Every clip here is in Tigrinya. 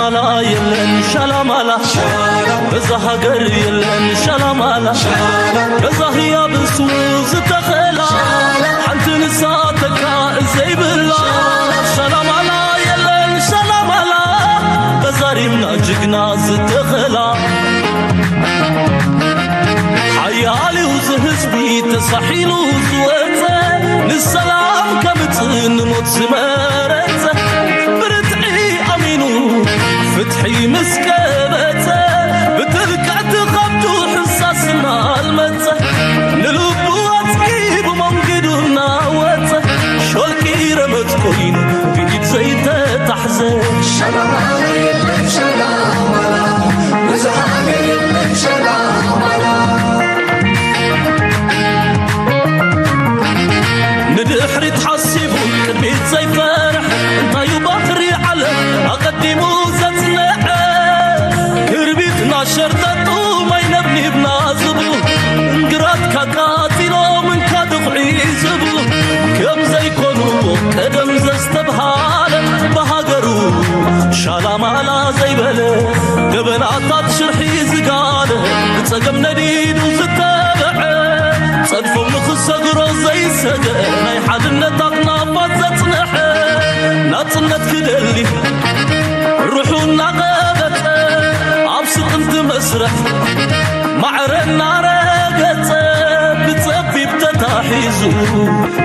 ማላ የለን ሻላማላ፣ በዛ ሃገር የለን ሻላማላ፣ በዛ ህያብ እሱ ዝተኸላ፣ ሓንቲ ንሳ ተካ ዘይብላ። ሻላማላ የለን ሻላማላ፣ በዛ ሪምና ጅግና ዝተኸላ። ሓያል እዩ ዝህዝቢ ተሳሒሉ ዝወፀ፣ ንሰላም ከምፅእ ንሞት ዝመረፀ፣ ብርትዒ ኣሚኑ ፍትሒ ምስ ቀበፀ፣ ብጥልቀት ኸብዱ ሕሳስ እናልመፀ፣ ንልቡ ኣፅጊቡ መንገዱ እናወፀ፣ ሾልኪ ረመፅ ኮይኑ ብኢድ ዘይተታሕዘ። ሸላማላ የለን ሸላማላ፣ ብዝሃ የለን ሸላማላ። ንድሕሪት ሓሲቡ ቅድሚት ዘይፈርሕ፣ እንታዩ ባሕሪ ዓለም ኣቐዲሙ ዘጽንዐ። ክርቢትና ሸርጠጡ ማይ ነብኒብና ዝብሉ፣ እንግራት ካቃጺሎም እንካ ድኹዒ ዝብሉ፣ ከም ዘይኮንዎ ቀደም ዘስተብሃለ፣ ብሃገሩ ሻላማላ ዘይበለ፣ ገበናታት ሽርሒ ዝጋለ፣ ብጸገም ነዲዱ ዝተበዐ፣ ጸድፎም ንኽሰግሮ ዘይሰገ፣ ናይ ሓድነት ኣኽናፋት ዘጽንሐ፣ ናጽነት ክደሊ ርሑ እናቐበጸ፣ ኣብ ስጥምቲ መስርሕ ማዕረ እናረገጸ፣ ብጸቢብ ተታሒዙ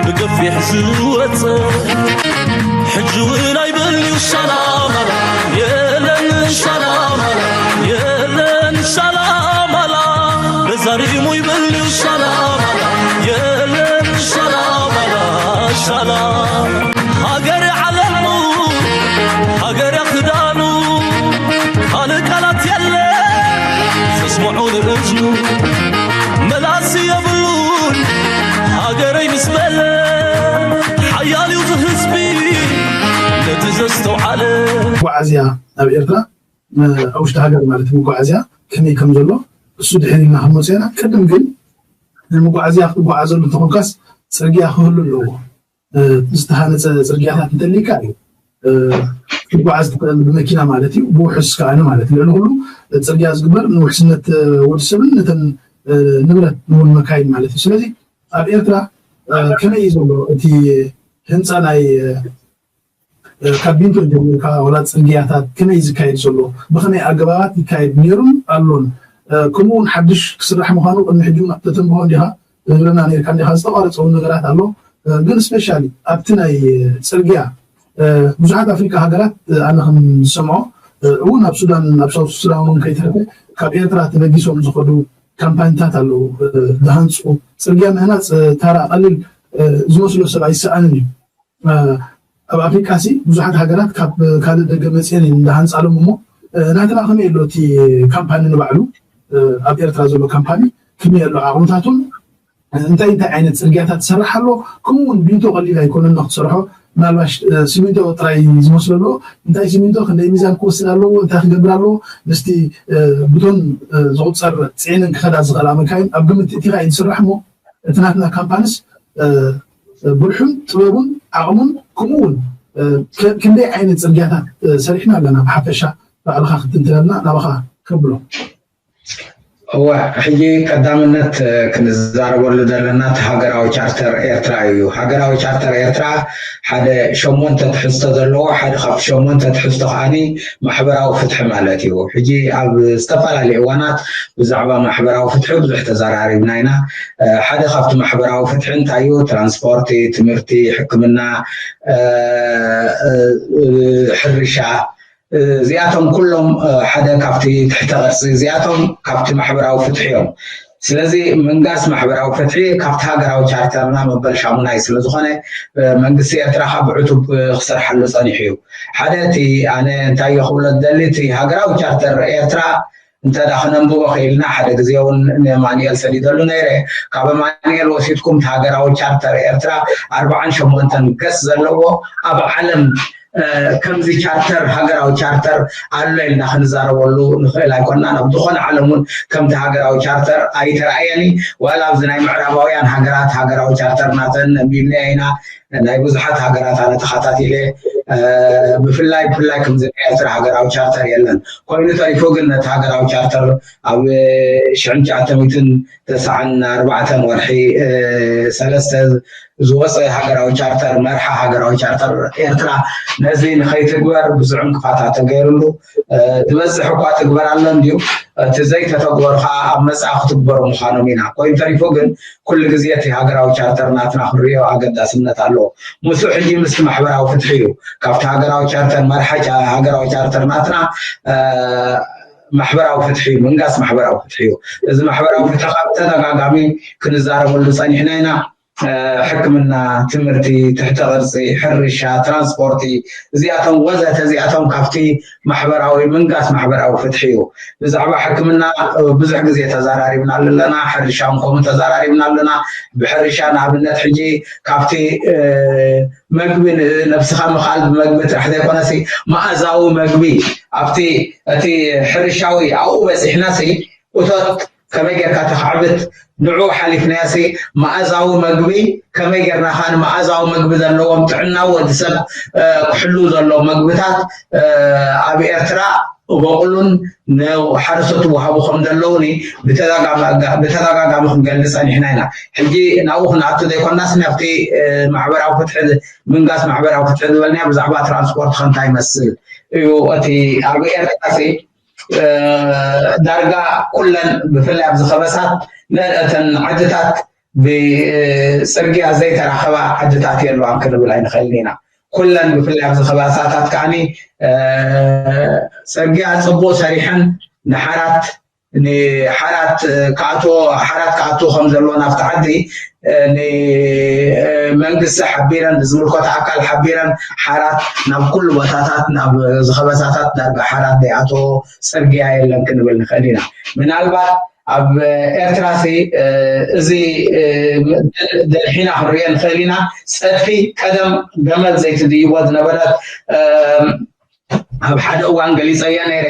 ብገፊሕ ዝወጸ። ሕጂ እውን ኣይበልዩ ሻላማላ፣ የለን ሻላማላ፣ የለን ሻላማላ። በዛሪሙ ይበልዩ ሻላማላ፣ የለን ሻላማላ፣ ሻላ። ሃገር ዓለሙ፣ ሃገር ክዳኑ፣ ካልእ ቃላት የለ ዘስምዖ ንእዝኑ። መላሲ የብሉን ሃገረይ ምስ በለ፣ ሓያል እዩ ዝህዝቢ ነቲ ዘስተውዓለ። መጓዓዝያ ኣብ ኤርትራ፣ ኣብ ውሽጢ ሃገር ማለት መጓዓዝያ ከመይ ከም ዘሎ እሱ ድሕር ኢልና ክንመፅኦ ኢና። ቅድም ግን ንመጓዓዝያ ክትጓዓዘሉ እንተኾንካስ ፅርግያ ክህሉ ኣለዎ። ዝተሃነፀ ፅርግያታት እንተሊካ እዩ ክትጓዓዝ ትኽእል፣ ብመኪና ማለት እዩ፣ ብውሑስ ከኣ ማለት እዩ። ልዕሊ ኩሉ ፅርግያ ዝግበር ንውሕስነት ወዲ ሰብን ነተን ንብረት እውን መካይን ማለት እዩ። ስለዚ ኣብ ኤርትራ ከመይ እዩ ዘሎ እቲ ህንፃ ናይ ካብ ቢንቶ ጀሚርካ ዋላ ፅርግያታት ከመይ ዝካየድ ዘሎ፣ ብኸመይ ኣገባባት ይካየድ ነይሩን ኣሎን፣ ከምኡ እውን ሓድሽ ክስራሕ ምዃኑ ቅድሚ ሕጂ እውን ተተንብሆ እንዲኻ ትብለና ነይርካ እንዲኻ። ዝተቋረፀ እውን ነገራት ኣሎ፣ ግን ስፔሻሊ ኣብቲ ናይ ፅርግያ ብዙሓት ኣፍሪካ ሃገራት ኣነ ከም ዝሰምዖ እውን ኣብ ሱዳን ኣብ ሳውት ሱዳን እውን ከይተረፈ ካብ ኤርትራ ተበጊሶም ዝኸዱ ካምፓኒታት ኣለዉ ዝሃንፁ። ፅርግያ ምህናፅ ታራ ቀሊል ዝመስሎ ሰብ ኣይሰኣንን እዩ። ኣብ ኣፍሪቃ ሲ ብዙሓት ሃገራት ካብ ካልእ ደገ መፅአን እየን እንዳሃንፃሎም እሞ ናትና ከመይ ኣሎ እቲ ካምፓኒ ንባዕሉ ኣብ ኤርትራ ዘሎ ካምፓኒ ከመይ ኣሎ ዓቕምታቱን እንታይ እንታይ ዓይነት ፅርግያታት ትሰርሕ ኣሎ? ከምኡ እውን ቢንቶ ቀሊል ኣይኮነን ንክትሰርሖ። ምናልባሽ ሲሚንቶ ጥራይ ዝመስሎ ኣሎ። እንታይ ሲሚንቶ ክንደይ ሚዛን ክወስድ ኣለዎ? እንታይ ክገብር ኣለዎ? ምስቲ ብቶን ዝቁፀር ፅዒነን ክኸዳ ዝኽእላ መካይን ኣብ ግምት እቲኻ እዩ ዝስራሕ እሞ እቲ ናትና ካምፓንስ ብልሑን ጥበቡን ዓቕሙን ከምኡ እውን ክንደይ ዓይነት ፅርግያታት ሰሪሕና ኣለና ብሓፈሻ ባዕልኻ ክትንትነልና ናባኻ ከብሎ። እወ ሕጂ ቀዳምነት ክንዛረበሉ ዘለና እቲ ሃገራዊ ቻርተር ኤርትራ እዩ። ሃገራዊ ቻርተር ኤርትራ ሓደ ሸሞንተ ትሕዝቶ ዘለዎ ሓደ ካብቲ ሸሞንተ ትሕዝቶ ከዓኒ ማሕበራዊ ፍትሒ ማለት እዩ። ሕጂ ኣብ ዝተፈላለዩ እዋናት ብዛዕባ ማሕበራዊ ፍትሒ ብዙሕ ተዘራሪብና ኢና። ሓደ ካብቲ ማሕበራዊ ፍትሒ እንታይ እዩ? ትራንስፖርቲ፣ ትምህርቲ፣ ሕክምና፣ ሕርሻ እዚኣቶም ኩሎም ሓደ ካብቲ ትሕተ ቅርፂ እዚኣቶም ካብቲ ማሕበራዊ ፍትሒ እዮም። ስለዚ ምንጋስ ማሕበራዊ ፍትሒ ካብቲ ሃገራዊ ቻርተርና መበል ሻሙናይ ስለዝኾነ መንግስቲ ኤርትራ ካብ ዕቱብ ክሰርሓሉ ፀኒሑ እዩ። ሓደ እቲ ኣነ እንታይ እየ ክብሎ ዝደሊ እቲ ሃገራዊ ቻርተር ኤርትራ እንተ ደኣ ክነንብቦ ክኢልና ሓደ ግዜ እውን ንማንኤል ሰዲደሉ ነይረ። ካብ ማንኤል ወሲድኩም እቲ ሃገራዊ ቻርተር ኤርትራ ኣርባዓን ሸሞንተን ገጽ ዘለዎ ኣብ ዓለም ከምዚ ቻርተር ሃገራዊ ቻርተር ኣሎ ኢልና ክንዛረበሉ ንኽእል ኣይኮናን። ኣብ ዝኾነ ዓለም እውን ከምቲ ሃገራዊ ቻርተር ኣይተረኣየን እዩ። ዋላ ኣብዚ ናይ ምዕራባውያን ሃገራት ሃገራዊ ቻርተር ናተን ኣንቢብናዮ ኢና። ናይ ብዙሓት ሃገራት ኣነ ተኸታቲለ ብፍላይ ብፍላይ ከምዚ ናይ ኤርትራ ሃገራዊ ቻርተር የለን። ኮይኑ ተሪፉ ግን ነቲ ሃገራዊ ቻርተር ኣብ ሽሕን ትሽዓተ ሚእትን ተስዓን ኣርባዕተን ወርሒ ሰለስተ ዝወፀ ሃገራዊ ቻርተር፣ መርሓ ሃገራዊ ቻርተር ኤርትራ ነዚ ንኸይትግበር ብዙሕ እንቅፋታት ተገይሩሉ። ዝበዝሕ እኳ ትግበር ኣሎ እንድዩ፣ እቲ ዘይተተግበሩ ከዓ ኣብ መጻኢ ክትግበሩ ምዃኖም ኢና። ኮይኑ ተሪፉ ግን ኩሉ ግዜ እቲ ሃገራዊ ቻርተር ናትና ክንሪኦ ኣገዳስነት ኣለዎ። ምስኡ ሕጂ ምስቲ ማሕበራዊ ፍትሒ እዩ። ካብቲ ሃገራዊ ቻርተር መርሓ ሃገራዊ ቻርተር ናትና ማሕበራዊ ፍትሒ እዩ፣ ምንጋስ ማሕበራዊ ፍትሒ እዩ። እዚ ማሕበራዊ ፍትሒ ካብ ተደጋጋሚ ክንዛረበሉ ጸኒሕና ኢና። ሕክምና፣ ትምህርቲ፣ ትሕተ ቅርጺ፣ ሕርሻ፣ ትራንስፖርቲ፣ እዚኣቶም ወዘተ እዚኣቶም ካብቲ ማሕበራዊ ምንጋስ ማሕበራዊ ፍትሒ እዩ። ብዛዕባ ሕክምና ብዙሕ ግዜ ተዘራሪብና ኣለና፣ ሕርሻ እውን ከምኡ ተዘራሪብና ኣለና። ብሕርሻ ንኣብነት ሕጂ ካብቲ መግቢ ንነብስኻ ምኽኣል ብመግቢ ጥራሕ ዘይኮነሲ መኣዛዊ መግቢ ኣብቲ እቲ ሕርሻዊ ኣብኡ በፂሕናሲ እቶት ከመይ ጌርካ ተኻዕብት ንዑ ሓሊፍናያሲ መኣዛዊ መግቢ ከመይ ጌርና ኸዓ ንመኣዛዊ መግቢ ዘለዎም ጥዕና ወዲ ሰብ ክሕሉ ዘለዎም መግብታት ኣብ ኤርትራ በቑሉን ንሓረስቶት ወሃቡ ከም ዘለውኒ ብተደጋጋሚ ክንገልጽ ጸኒሕና ኢና። ሕጂ ናብኡ ክንኣቱ ዘይኮናስ ናብቲ ማሕበራዊ ፍትሒ ምንጋስ ማሕበራዊ ፍትሒ ዝበልናዮ ብዛዕባ ትራንስፖርት ከንታይ ይመስል እዩ እቲ ኣብ ኤርትራ ዳርጋ ኩለን ብፍላይ ኣብዚ ከበሳት እተን ዓድታት ብፅርግያ ዘይተራኸባ ዓድታት የለዋን ክንብል ኣይንኽእልን ኢና። ኩለን ብፍላይ ኣብዚ ከበሳታት ከዓኒ ፅርግያ ፅቡቅ ሰሪሐን ንሓራት ንሓራት ክኣትዎ ሓራት ክኣትዎ ከም ዘለዎ ናብቲ ዓዲ ንመንግስቲ ሓቢረን ንዝምልከቶ ኣካል ሓቢረን ሓራት ናብ ኩሉ ቦታታት ናብ ዝኸበሳታት ዳርጋ ሓራት ዘይኣትዎ ፅርግያ የለን ክንብል ንኽእል ኢና። ምናልባት ኣብ ኤርትራ ሲ እዚ ደልሒና ክንሪኦ ንኽእል ኢና። ፀድፊ ቀደም ገመል ዘይትድይቦ ዝነበረት ኣብ ሓደ እዋን ገሊፀዮ ነይረ።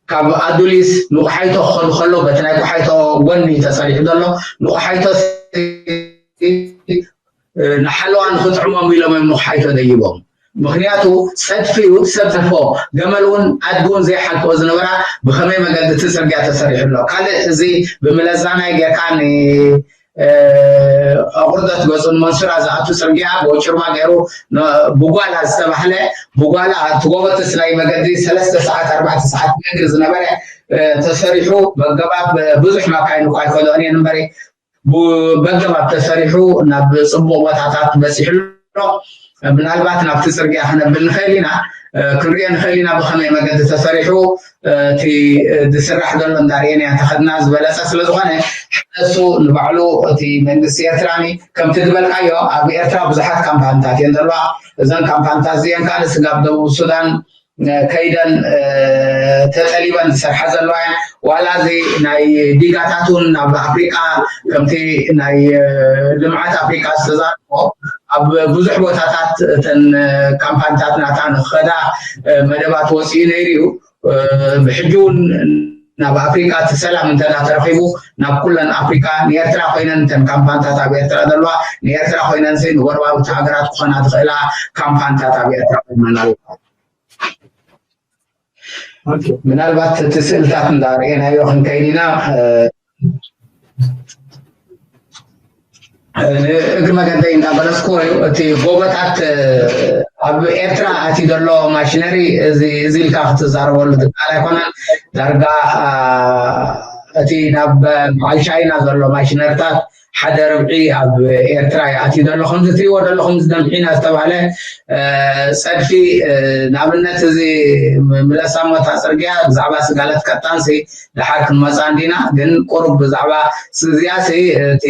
ካብ ኣዱሊስ ንቑሓይቶ ክኸዱ ከሎ በቲ ናይ ቁሓይቶ ጎኒ ተሰሪሑ ዘሎ ንቑሓይቶ ንሓለዋ ንኽጥዕሞም ኢሎም እዮም ንቑሓይቶ ደይቦም። ምክንያቱ ፀድፊ እውን ሰብ ተርፎ ገመል እውን ኣድጊ እውን ዘይሓልፍኦ ዝነበራ ብኸመይ መገዲ እቲ ፅርግያ ተሰሪሑ ኣሎ። ካልእ እዚ ብምለዛናይ ጌርካ ኣቑርደት ገፁ ንመንሱራ ዝኣቱ ፅርግያ ቦጭርማ ገይሩ ብጓላ ዝተባህለ ብጓላ እቲ ጎበትስ ናይ መገዲ ሰለስተ ሰዓት ኣርባዕተ ሰዓት መገዲ ዝነበረ ተሰሪሑ በገባብ ብዙሕ ማካይን እኳ ኣይከደኦን እየን እምበሪ በገባብ ተሰሪሑ ናብ ፅቡቕ ቦታታት በፂሑ ኣሎ። ምናልባት ናብቲ ፅርግያ ክነብል ንኽእል ኢና፣ ክንሪኦ ንኽእል ኢና ብኸመይ መገዲ ተሰሪሑ እቲ ዝስራሕ ዘሎ እንዳርኤና ተኸድና ዝበለፀ ስለዝኾነ እሱ ንባዕሉ እቲ መንግስቲ ኤርትራኒ ከምቲ ዝበልካዮ ኣብ ኤርትራ ብዙሓት ካምፓንታት እየን ዘለዋ። እዘን ካምፓንታት እዚአን ከዓ ንስጋብ ደቡብ ሱዳን ከይደን ተጠሊበን ዝሰርሓ ዘለዋ እየን። ዋላ እዚ ናይ ዲጋታት እውን ናብ ኣፍሪቃ ከምቲ ናይ ልምዓት ኣፍሪቃ ዝተዛረቦ ኣብ ብዙሕ ቦታታት እተን ካምፓንታት ናታ ንክኸዳ መደባት ወፂኡ ነይሩ እዩ። ብሕጂ እውን ናብ ኣፍሪቃ እቲ ሰላም እንተ ተረኪቡ ናብ ኩለን ኣፍሪቃ ንኤርትራ ኮይነን እተን ካምፓንታት ኣብ ኤርትራ ዘለዋ ንኤርትራ ኮይነን ንጎረባብቲ ሃገራት ክኾና ዝኽእላ ካምፓንታት ኣብ ኤርትራ ኮይነን ኣለዋ። ምናልባት እቲ ስእልታት እንዳርኤናዮ ክንከይድ ኢና። እግሪ መገደይ እንዳበለስኩ እዩ እቲ ጎቦታት ኣብ ኤርትራ ኣትዩ ዘሎ ማሽነሪ እዚ ኢልካ ክትዛረበሉ ዝከኣል ኣይኮነን። ዳርጋ እቲ ናብ በዓል ቻይና ዘሎ ማሽነሪታት ሓደ ርብዒ ኣብ ኤርትራ ይኣትዩ ዘሎ። ከምዚ ትሪእዎ ዘለኹም እዚ ደምሒና ዝተባህለ ፀድፊ ንኣብነት እዚ ምለሳ ሞታ ፅርግያ ብዛዕባ ስጋለት ቀጣንሲ ድሓር ክንመፃ እንዲና ግን ቁሩብ ብዛዕባ እዚኣሲ እቲ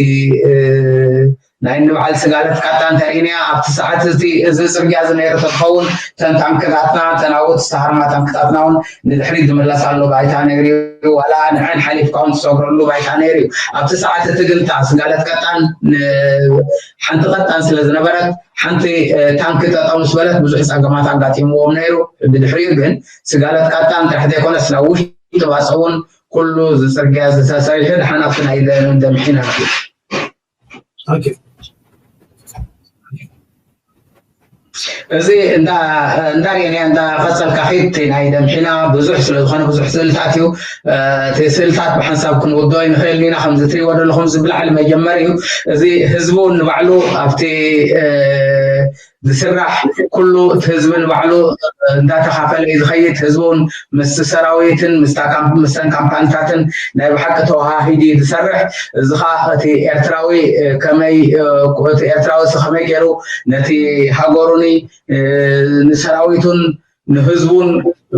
ናይ ንበዓል ስጋለት ካታ እንተርኢናያ ኣብቲ ሰዓት እቲ እዚ ፅርግያ እዚ ነይሩ ተትኸውን እተን ታንክታትና እተን ኣብኡ ዝተሃርማ ታንክታትና እውን ንድሕሪት ዝምለሳሉ ባይታ ነይሩ እዩ። ዋላ ንዐን ሓሊፍካ እውን ትሰግረሉ ባይታ ነይሩ እዩ። ኣብቲ ሰዓት እቲ ግን እታ ስጋለት ቀጣን ሓንቲ ቀጣን ስለ ዝነበረት ሓንቲ ታንኪ ጠጠው ምስ በለት ብዙሕ ፀገማት ኣጋጢምዎም ነይሩ። ብድሕሪኡ ግን ስጋለት ቀጣን ጥራሕ ዘይኮነስ ናብ ውሽጢ ባፅዕ እውን ኩሉ ዝፅርግያ ዝተሰሪሑ ድሓን ኣብቲ ናይ ደምሒና ኣትዩ። እዚ እንዳ እንዳርኤናያ እንዳቐጸልካ ኺድ። እቲ ናይ ደምሒና ብዙሕ ስለ ዝኾነ ብዙሕ ስእልታት እዩ። እቲ ስእልታት ብሓንሳብ ክንውድኦ ይንኽእል ኢና። ከምዚ ትሪእዎ ዘለኹም ዝብላዕሊ መጀመሪ እዩ። እዚ ህዝቡ ንባዕሉ ኣብቲ ዝስራሕ ኩሉ እቲ ህዝቢ ንባዕሉ እንዳተኻፈለ እዩ ዝኸይድ። ህዝቡን ምስ ሰራዊትን ምስ ካምፕ- ምስተን ካምፓኒታትን ናይ ብሓቂ ተወሃሂዱ እዩ ዝሰርሕ። እዚ ኸዓ እቲ ኤርትራዊ ከመይ እቲ ኤርትራዊ ከመይ ገይሩ ነቲ ሃገሩኒ ንሰራዊቱን ንህዝቡን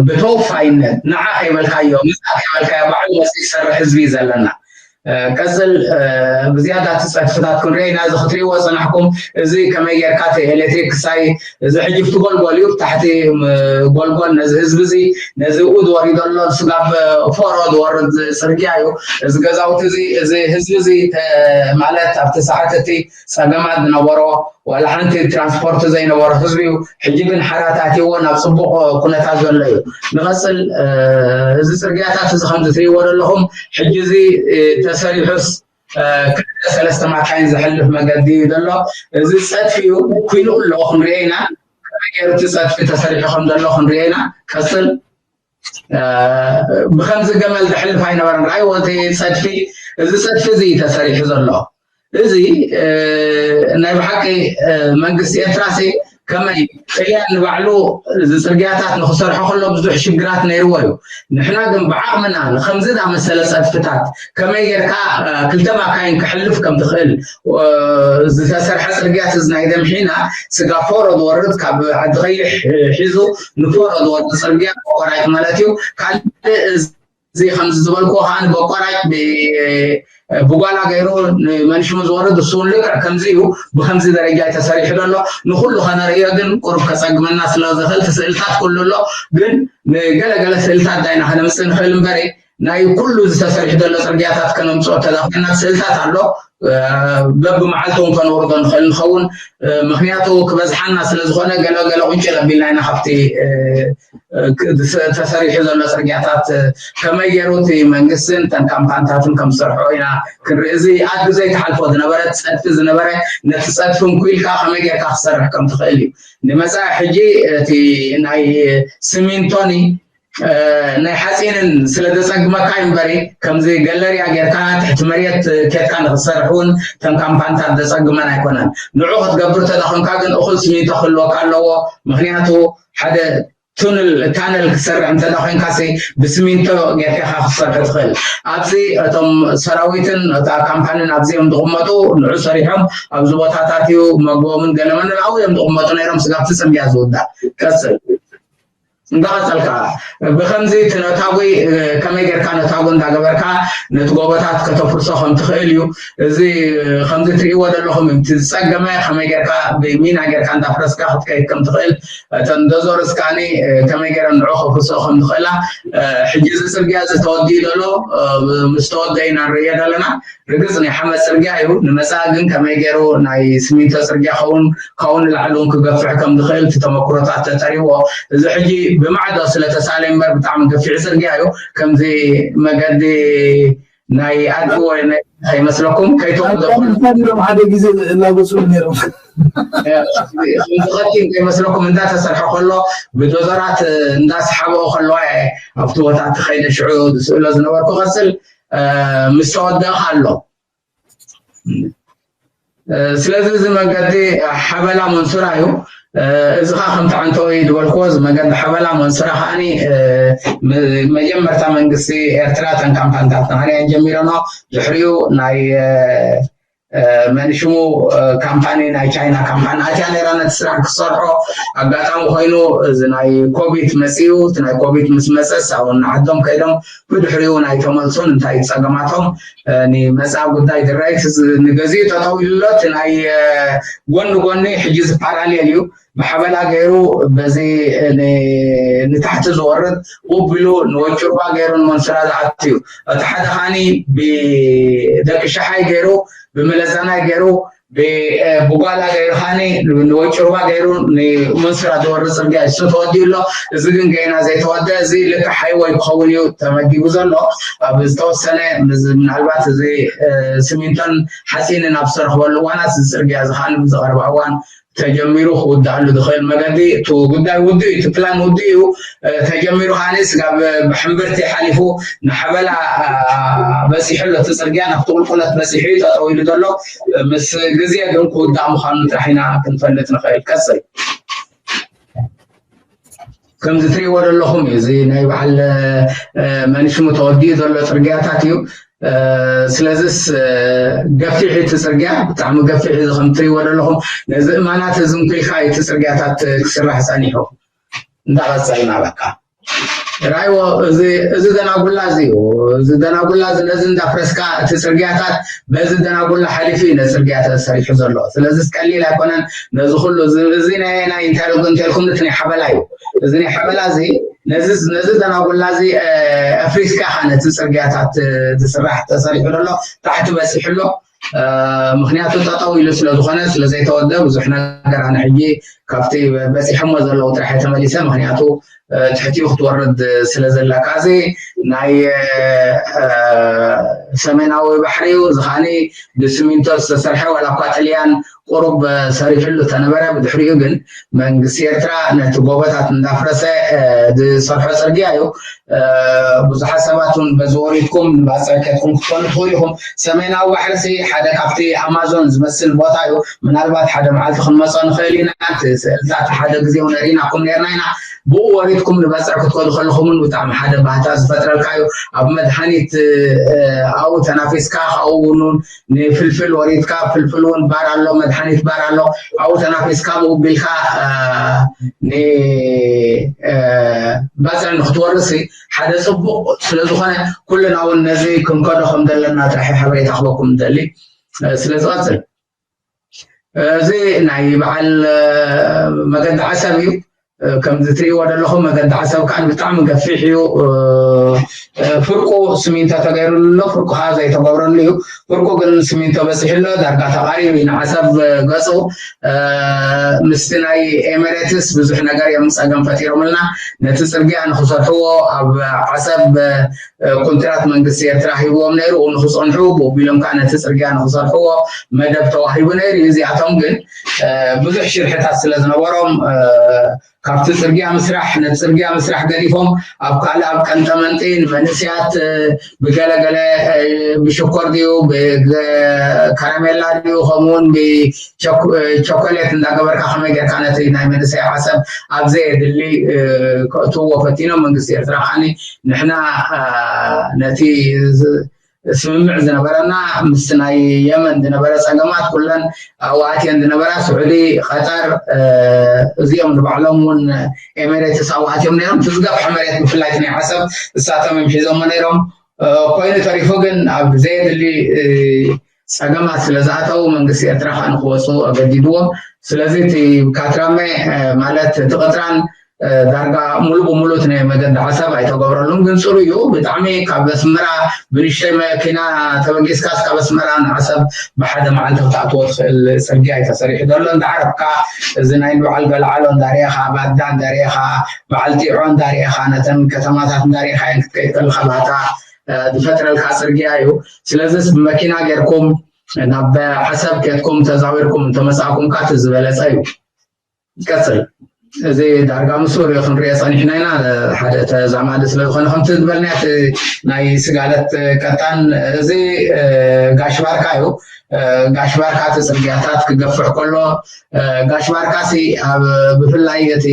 ብተወፋይነት ንዓ ከይበልካዮ ምፃ ከይበልካዮ ባዕሉ መፅእ ዝሰርሕ ህዝቢ እዩ ዘለና። ቀፅል። ብዝያዳ እቲ ፀድፍታት ክንሪኦ ኢና። እዚ ክትሪእዎ ፅናሕኩም እዚ ከመይ ጌርካ እቲ ኤሌክትሪክ ክሳይ እዚ ሕጂ እቲ ጎልጎል እዩ። ታሕቲ ጎልጎል ነዚ ህዝቢ እዚ ነዚ ኡድ ወሪዶ ኣሎ ስጋብ ፎሮ ዝወርድ ፅርግያ እዩ። እዚ ገዛውቲ እዚ እዚ ህዝቢ እዚ ማለት ኣብቲ ሰዓት እቲ ፀገማት ዝነበሮ ዋላ ሓንቲ ትራንስፖርት ዘይነበሮ ህዝቢ እዩ። ሕጂ ግን ሓራት ኣትይዎ ናብ ፅቡቕ ኩነታት ዘሎ እዩ። ንቐፅል። እዚ ፅርግያታት እዚ ከምዚ ትሪእዎ ዘለኹም ሕጂ እዚ ተሰሪሑስ ክልተ ሰለስተ ማካይን ዘሕልፍ መገዲ እዩ ዘሎ። እዚ ፀድፊ እዩ። ኩሉ ኣሎ ክንሪኦ ኢና። ከመይ ገይሩ እቲ ፀድፊ ተሰሪሑ ከም ዘሎ ክንሪኦ ኢና። ቀፅል። ብከምዚ ገመል ዘሕልፍ ኣይነበረን። ራእይዎ እቲ ፀድፊ። እዚ ፀድፊ እዚ እዩ ተሰሪሑ ዘሎ። እዚ ናይ ብሓቂ መንግስቲ ኤርትራሲ ከመይ ጥልያን ንባዕሉ እዚ ፅርግያታት ንክሰርሖ ከሎ ብዙሕ ሽግራት ነይርዎ እዩ። ንሕና ግን ብዓቕምና ንከምዚ ዝኣመሰለ ፀድፍታት ከመይ ጌርካ ክልተ ማካይን ክሕልፍ ከም ትኽእል ዝተሰርሐ ፅርግያት እዚ ናይ ደምሒና ስጋ ፎሮ ዝወርድ ካብ ዓዲ ቀይሕ ሒዙ ንፎሮ ዝወርድ ፅርግያ ቆራጭ ማለት እዩ። ካልእ እዚ ከምዚ ዝበልኩ ከዓ ብኣቋራጭ ብጓላ ገይሩ ንመንሽሙ ዝወርድ እሱ እውን ልክዕ ከምዚ እዩ። ብከምዚ ደረጃ እዩ ተሰሪሑ ዘሎ። ንኩሉ ከነርእዮ ግን ቁሩብ ከፀግመና ስለ ዝኽእል እቲ ስእልታት ኩሉ ኣሎ። ግን ንገለገለ ስእልታት ዳይና ከነምፅእ ንኽእል እምበሪ ናይ ኩሉ ዝተሰሪሑ ዘሎ ፅርግያታት ከነምፅኦ ተዳኺና ስእልታት ኣሎ። በብመዓልቲ እውን ከነውርዶ ንኽእል ንኸውን። ምክንያቱ ክበዝሓና ስለ ዝኾነ ገለ ገለ ቁንጭል ኣቢልና ኢና ካብቲ ተሰሪሑ ዘሎ ፅርግያታት ከመይ ገይሩ እቲ መንግስትን እተን ካምፓንታትን ከም ዝሰርሖ ኢና ክንርኢ። እዚ ኣዱ ዘይተሓልፎ ዝነበረ ፀድፊ ዝነበረ ነቲ ፀድፊ እንኩ ኢልካ ከመይ ጌርካ ክሰርሕ ከም ትኽእል እዩ። ንመፃኢ ሕጂ እቲ ናይ ስሚንቶኒ ናይ ሓፂንን ስለ ዘፀግመካ እዩ እምበሪ ከምዚ ገለርያ ጌርካ ትሕቲ መሬት ኬድካ ንክትሰርሕ እውን እተን ካምፓንታት ዘፀግመን ኣይኮነን። ንዑ ክትገብር ተደኾንካ ግን እኹል ስሚንቶ ክህልወካ ኣለዎ። ምክንያቱ ሓደ ቱንል ታነል ክትሰርሕ እንተ ኮይንካ ብስሚንቶ ጌርካ ክትሰርሕ ትኽእል። ኣብዚ እቶም ሰራዊትን እታ ካምፓኒን ኣብዚ እዮም ዝቕመጡ። ንዑ ሰሪሖም ኣብዚ ቦታታት እዩ መግቦምን ገለመንን ኣብኡ እዮም ዝቕመጡ ነይሮም። ስጋብቲ ፅርግያ ዝውዳእ ቀፅል እንዳቐፀልካ ብከምዚ እቲ ነታጉ ከመይ ጌርካ ነታጉ እንዳገበርካ ነቲ ጎቦታት ከተፍርሶ ከም ትኽእል እዩ። እዚ ከምዚ ትሪእዎ ዘለኹም እቲ ዝፀገመ ከመይ ጌርካ ብሚና ጌርካ እንዳፍረስካ ክትከይድ ከም ትኽእል እተን ዶዞርስ ከዓኒ ከመይ ገይረን ንዑ ከፍርሶ ከም ዝኽእላ ሕጂ እዚ ፅርግያ እዚ ተወዲኡ ዘሎ ምስ ተወደአ ኢና ንርእዮ ዘለና። ርግፅ ናይ ሓመድ ፅርግያ እዩ። ንመፃኢ ግን ከመይ ገይሩ ናይ ስሚንቶ ፅርግያ ኸውን ካብኡ ንላዕሊ እውን ክገፍሕ ከም ዝኽእል እቲ ተመክሮታት ተጠሪዎ እዚ ሕጂ ብማዕዶ ስለተሳለ እምበር ብጣዕሚ ገፊሕ ፅርግያ እዩ። ከምዚ መገዲ ናይ ኣድዎ ከይመስለኩም ከይትወደኹም ሎም ሓደ ግዜ እናጎፅሉ ነይሮም። ዝኸቲ ከይመስለኩም እንዳተሰርሐ ከሎ ብዶዘራት እንዳስሓበኦ ከለዋ ኣብቲ ቦታ እቲ ከይደ ሽዑ ዝስእሎ ዝነበርኩ ቀፅል ምስ ተወደእካ ኣሎ። ስለዚ እዚ መንገዲ ሓበላ መንሱራ እዩ። እዚ ከዓ ከምቲ ዓንተወይ ዝበልክዎ እዚ መንገዲ ሓበላ መንሱራ ከዓኒ መጀመርታ መንግስቲ ኤርትራ ተን ካምፓንታት ንዓና እየን ጀሚረኖ። ድሕሪኡ ናይ መን ሽሙ ካምፓኒ ናይ ቻይና ካምፓኒ ኣትያ ነይራ ነቲ ስራሕ ክሰርሖ። ኣጋጣሚ ኮይኑ እዚ ናይ ኮቪድ መፅኡ። እቲ ናይ ኮቪድ ምስ መፀስ ኣብኡ ንዓዶም ከይዶም ብድሕሪኡ ናይ ተመልሱን እንታይ ፀገማቶም ንመፃ ጉዳይ ድራይት ንገዚኡ ጠጠው ኢሉ ኣሎ። እቲ ናይ ጎኒ ጎኒ ሕጂ ዝፓራሌል እዩ። ብሓበላ ገይሩ በዚ ንታሕቲ ዝወርድ ውብ ኢሉ ንወጭርባ ገይሩ ንመንሱራ ዝኣቱ እዩ። እቲ ሓደ ካኒ ብደቂ ሸሓይ ገይሩ ብመለዛናይ ገይሩ ብጓላ ገይሩ ካኒ ንወጭርባ ገይሩ ንመንሱራ ዝወርድ ፅርግያ እሱ ተወዲኡ ኣሎ። እዚ ግን ገና ዘይተወደ እዚ ልክዕ ሃይወይ ክኸውን እዩ ተመዲቡ ዘሎ። ኣብ ዝተወሰነ ምናልባት እዚ ስሚንቶን ሓፂንን ኣብ ዝተረኽበሉ እዋናት እዚ ፅርግያ እዚ ካኒ ብዝቐረባ እዋን ተጀሚሩ ክውዳእሉ ዝኽእል መገዲ እቲ ጉዳይ ውዱ እዩ፣ እቲ ፕላን ውዱ እዩ። ተጀሚሩ ከዓኒ ስጋብ ብሕምብርቲ ሓሊፉ ንሓበላ በፂሑ ኣሎ። እቲ ፅርግያ ናብቲ ቁልቁለት በፂሑ እዩ ጠጠው ኢሉ ዘሎ። ምስ ግዜ ግን ክውዳእ ምዃኑ ጥራሕ ኢና ክንፈልጥ ንኽእል። ቀፅል። ከምዚ ትሪእዎ ዘለኹም እዩ። እዚ ናይ በዓል መንሽሙ ተወዲኡ ዘሎ ፅርግያታት እዩ። ስለዚስ ገፊሕ እቲ ፅርግያ፣ ብጣዕሚ ገፊሕ እዚ ከም ትሪእዎ ዘለኹም። ነዚ እማናት እዚ እንኩልካ እቲ ፅርግያታት ክስራሕ ፀኒሑ። እንዳቐፀልና በቃ ራይዎ እዚ ደናጉላ እዚ እዩ። እዚ ደናጉላ እዚ ነዚ እንዳፍረስካ እቲ ፅርግያታት በዚ ደናጉላ ሓሊፉ እዩ ነዚ ፅርግያ ተሰሪሑ ዘሎ። ስለዚ ቀሊል ኣይኮነን። ነዚ ኩሉ እዚ ናይ ናይ እንታይ ዶ እንተልኩም እቲ ናይ ሓበላ እዩ። እዚ ናይ ሓበላ እዚ ነዚ ነዚ ደናጉላ እዚ ኣፍሪስካ ነቲ ፅርግያታት ዝስራሕ ተሰሪሑ ዘሎ ታሕቲ በፂሑ ኣሎ። ምክንያቱ ጠጠው ኢሉ ስለዝኾነ ስለዘይተወደ ብዙሕ ነገር ኣነ ሕጂ ካብቲ በፂሖሞ ዘለዉ ጥራሕ ተመሊሰ። ምክንያቱ ትሕቲኡ ክትወርድ ስለ ዘለካ እዚ ናይ ሰሜናዊ ባሕሪ እዩ። እዚ ከዓኒ ብስሚንቶ ዝተሰርሐ ዋላ እኳ ጥልያን ቁሩብ ሰሪሕሉ ተነበረ፣ ብድሕሪኡ ግን መንግስቲ ኤርትራ ነቲ ጎቦታት እንዳፍረሰ ዝሰርሖ ፅርግያ እዩ። ብዙሓት ሰባት እውን በዚ ወሪድኩም ንባፅዕ ከድኩም ክትኮኑ ትኽእሉ ኢኹም። ሰሜናዊ ባሕሪ ሲ ሓደ ካብቲ ኣማዞን ዝመስል ቦታ እዩ። ምናልባት ሓደ መዓልቲ ክንመፆ ንኽእል ኢና። እቲ ስእልታት ሓደ ግዜ እውን ርኢናኩም ነርና ኢና። ብኡ ወሪድኩም ንባፅዕ ክትከዱ ከለኹም እውን ብጣዕሚ ሓደ ባህታ ዝፈጥረልካ እዩ። ኣብ መድሃኒት ኣብኡ ተናፊስካ ካብኡ እውን ንፍልፍል ወሪድካ፣ ፍልፍል እውን ባር ኣሎ፣ መድሃኒት ባር ኣሎ። ኣብኡ ተናፊስካ ብኡ ቢልካ ንባፅዕ ንክትወርስ ሓደ ፅቡቕ ስለዝኾነ ኩልና እውን ነዚ ክንከዶ ከም ዘለና ጥራሕ ሓበሬታ ክበኩም ንደሊ። ስለዚ ቀፅል። እዚ ናይ በዓል መገዲ ዓሰብ እዩ። ከምዚ ትሪእዎ ዘለኹም መገዲ ዓሰብ ከዓ ብጣዕሚ ገፊሕ እዩ። ፍርቁ ስሚንቶ ተገይሩሉ ኣሎ፣ ፍርቁ ከዓ ዘይተገብረሉ እዩ። ፍርቁ ግን ስሚንቶ በፂሑ ኣሎ፣ ዳርጋ ተቃሪቡ እዩ ንዓሰብ ገፁ። ምስቲ ናይ ኤሜሬትስ ብዙሕ ነገር እዮም ፀገም ፈጢሮምልና። ነቲ ፅርግያ ንክሰርሕዎ ኣብ ዓሰብ ኮንትራት መንግስቲ ኤርትራ ሂብዎም ነይሩ፣ ንክፀንሑ ብኡ ቢሎም ከዓ ነቲ ፅርግያ ንክሰርሕዎ መደብ ተዋሂቡ ነይሩ እዩ። እዚኣቶም ግን ብዙሕ ሽርሕታት ስለ ዝነበሮም ካብቲ ፅርግያ ምስራሕ ነቲ ፅርግያ ምስራሕ ገዲፎም ኣብ ካልእ ኣብ ቀንጠመንጢ ንመንእሰያት ብገለገለ ብሽኮር ድዩ ብከረሜላ ድዩ ከምኡውን ቸኮሌት እንዳገበርካ ከመይ ጌርካ ነቲ ናይ መንእሰይ ዓሰብ ኣብ ዘየድሊ ከእትውዎ ፈቲኖም። መንግስቲ ኤርትራ ከዓኒ ንሕና ነቲ ስምምዕ ዝነበረና ምስ ናይ የመን ዝነበረ ፀገማት ኩለን ኣብኡ ኣትየን ዝነበራ ስዑዲ፣ ቀጠር እዚኦም ንባዕሎም እውን ኤሜሬትስ ኣብኡ ኣትዮም ነይሮም። እቲ ዝገፍሐ መሬት ብፍላይ ናይ ዓሰብ እሳቶም እዮም ሒዞሞ ነይሮም። ኮይኑ ተሪፉ ግን ኣብ ዘየድሊ ፀገማት ስለ ዝኣተው መንግስቲ ኤርትራ ከዓ ንክወፁ ኣገዲድዎም። ስለዚ እቲ ካትራመ ማለት እቲ ቅጥራን ዳርጋ ሙሉ ብሙሉ እቲ ናይ መገዲ ዓሰብ ኣይተገብረሉን፣ ግን ፅሩ እዩ ብጣዕሚ። ካብ ኣስመራ ብንሽተይ መኪና ተበጊስካስ ካብ ኣስመራ ንዓሰብ ብሓደ መዓልቲ ክትኣትዎ ትኽእል ፅርግያ እዩ ተሰሪሑ ዘሎ። እንዳዓረብካ እዚ ናይ በዓል ገልዓሎ እንዳርኤኻ፣ ባዳ እንዳርኤኻ፣ በዓል ጢዖ እንዳርኤኻ፣ ነተን ከተማታት እንዳርኤኻ እየን ክትከይድ ከለኻ ባህታ ዝፈጥረልካ ፅርግያ እዩ። ስለዚስ ብመኪና ጌርኩም ናብ ዓሰብ ኬድኩም ተዛዊርኩም እንተመፃእኩም ከዓ እቲ ዝበለፀ እዩ። ይቀፅል። እዚ ዳርጋ ምስ ወሪኦ ክንሪኦ ፀኒሕና ኢና። ሓደ ተዛማዲ ስለ ዝኾነ ከምቲ ዝበልናዮ እቲ ናይ ስጋለት ቀጣን እዚ ጋሽ ባርካ እዩ። ጋሽ ባርካ እቲ ፅርግያታት ክገፍሕ ከሎ ጋሽ ባርካ ሲ ኣብ ብፍላይ እቲ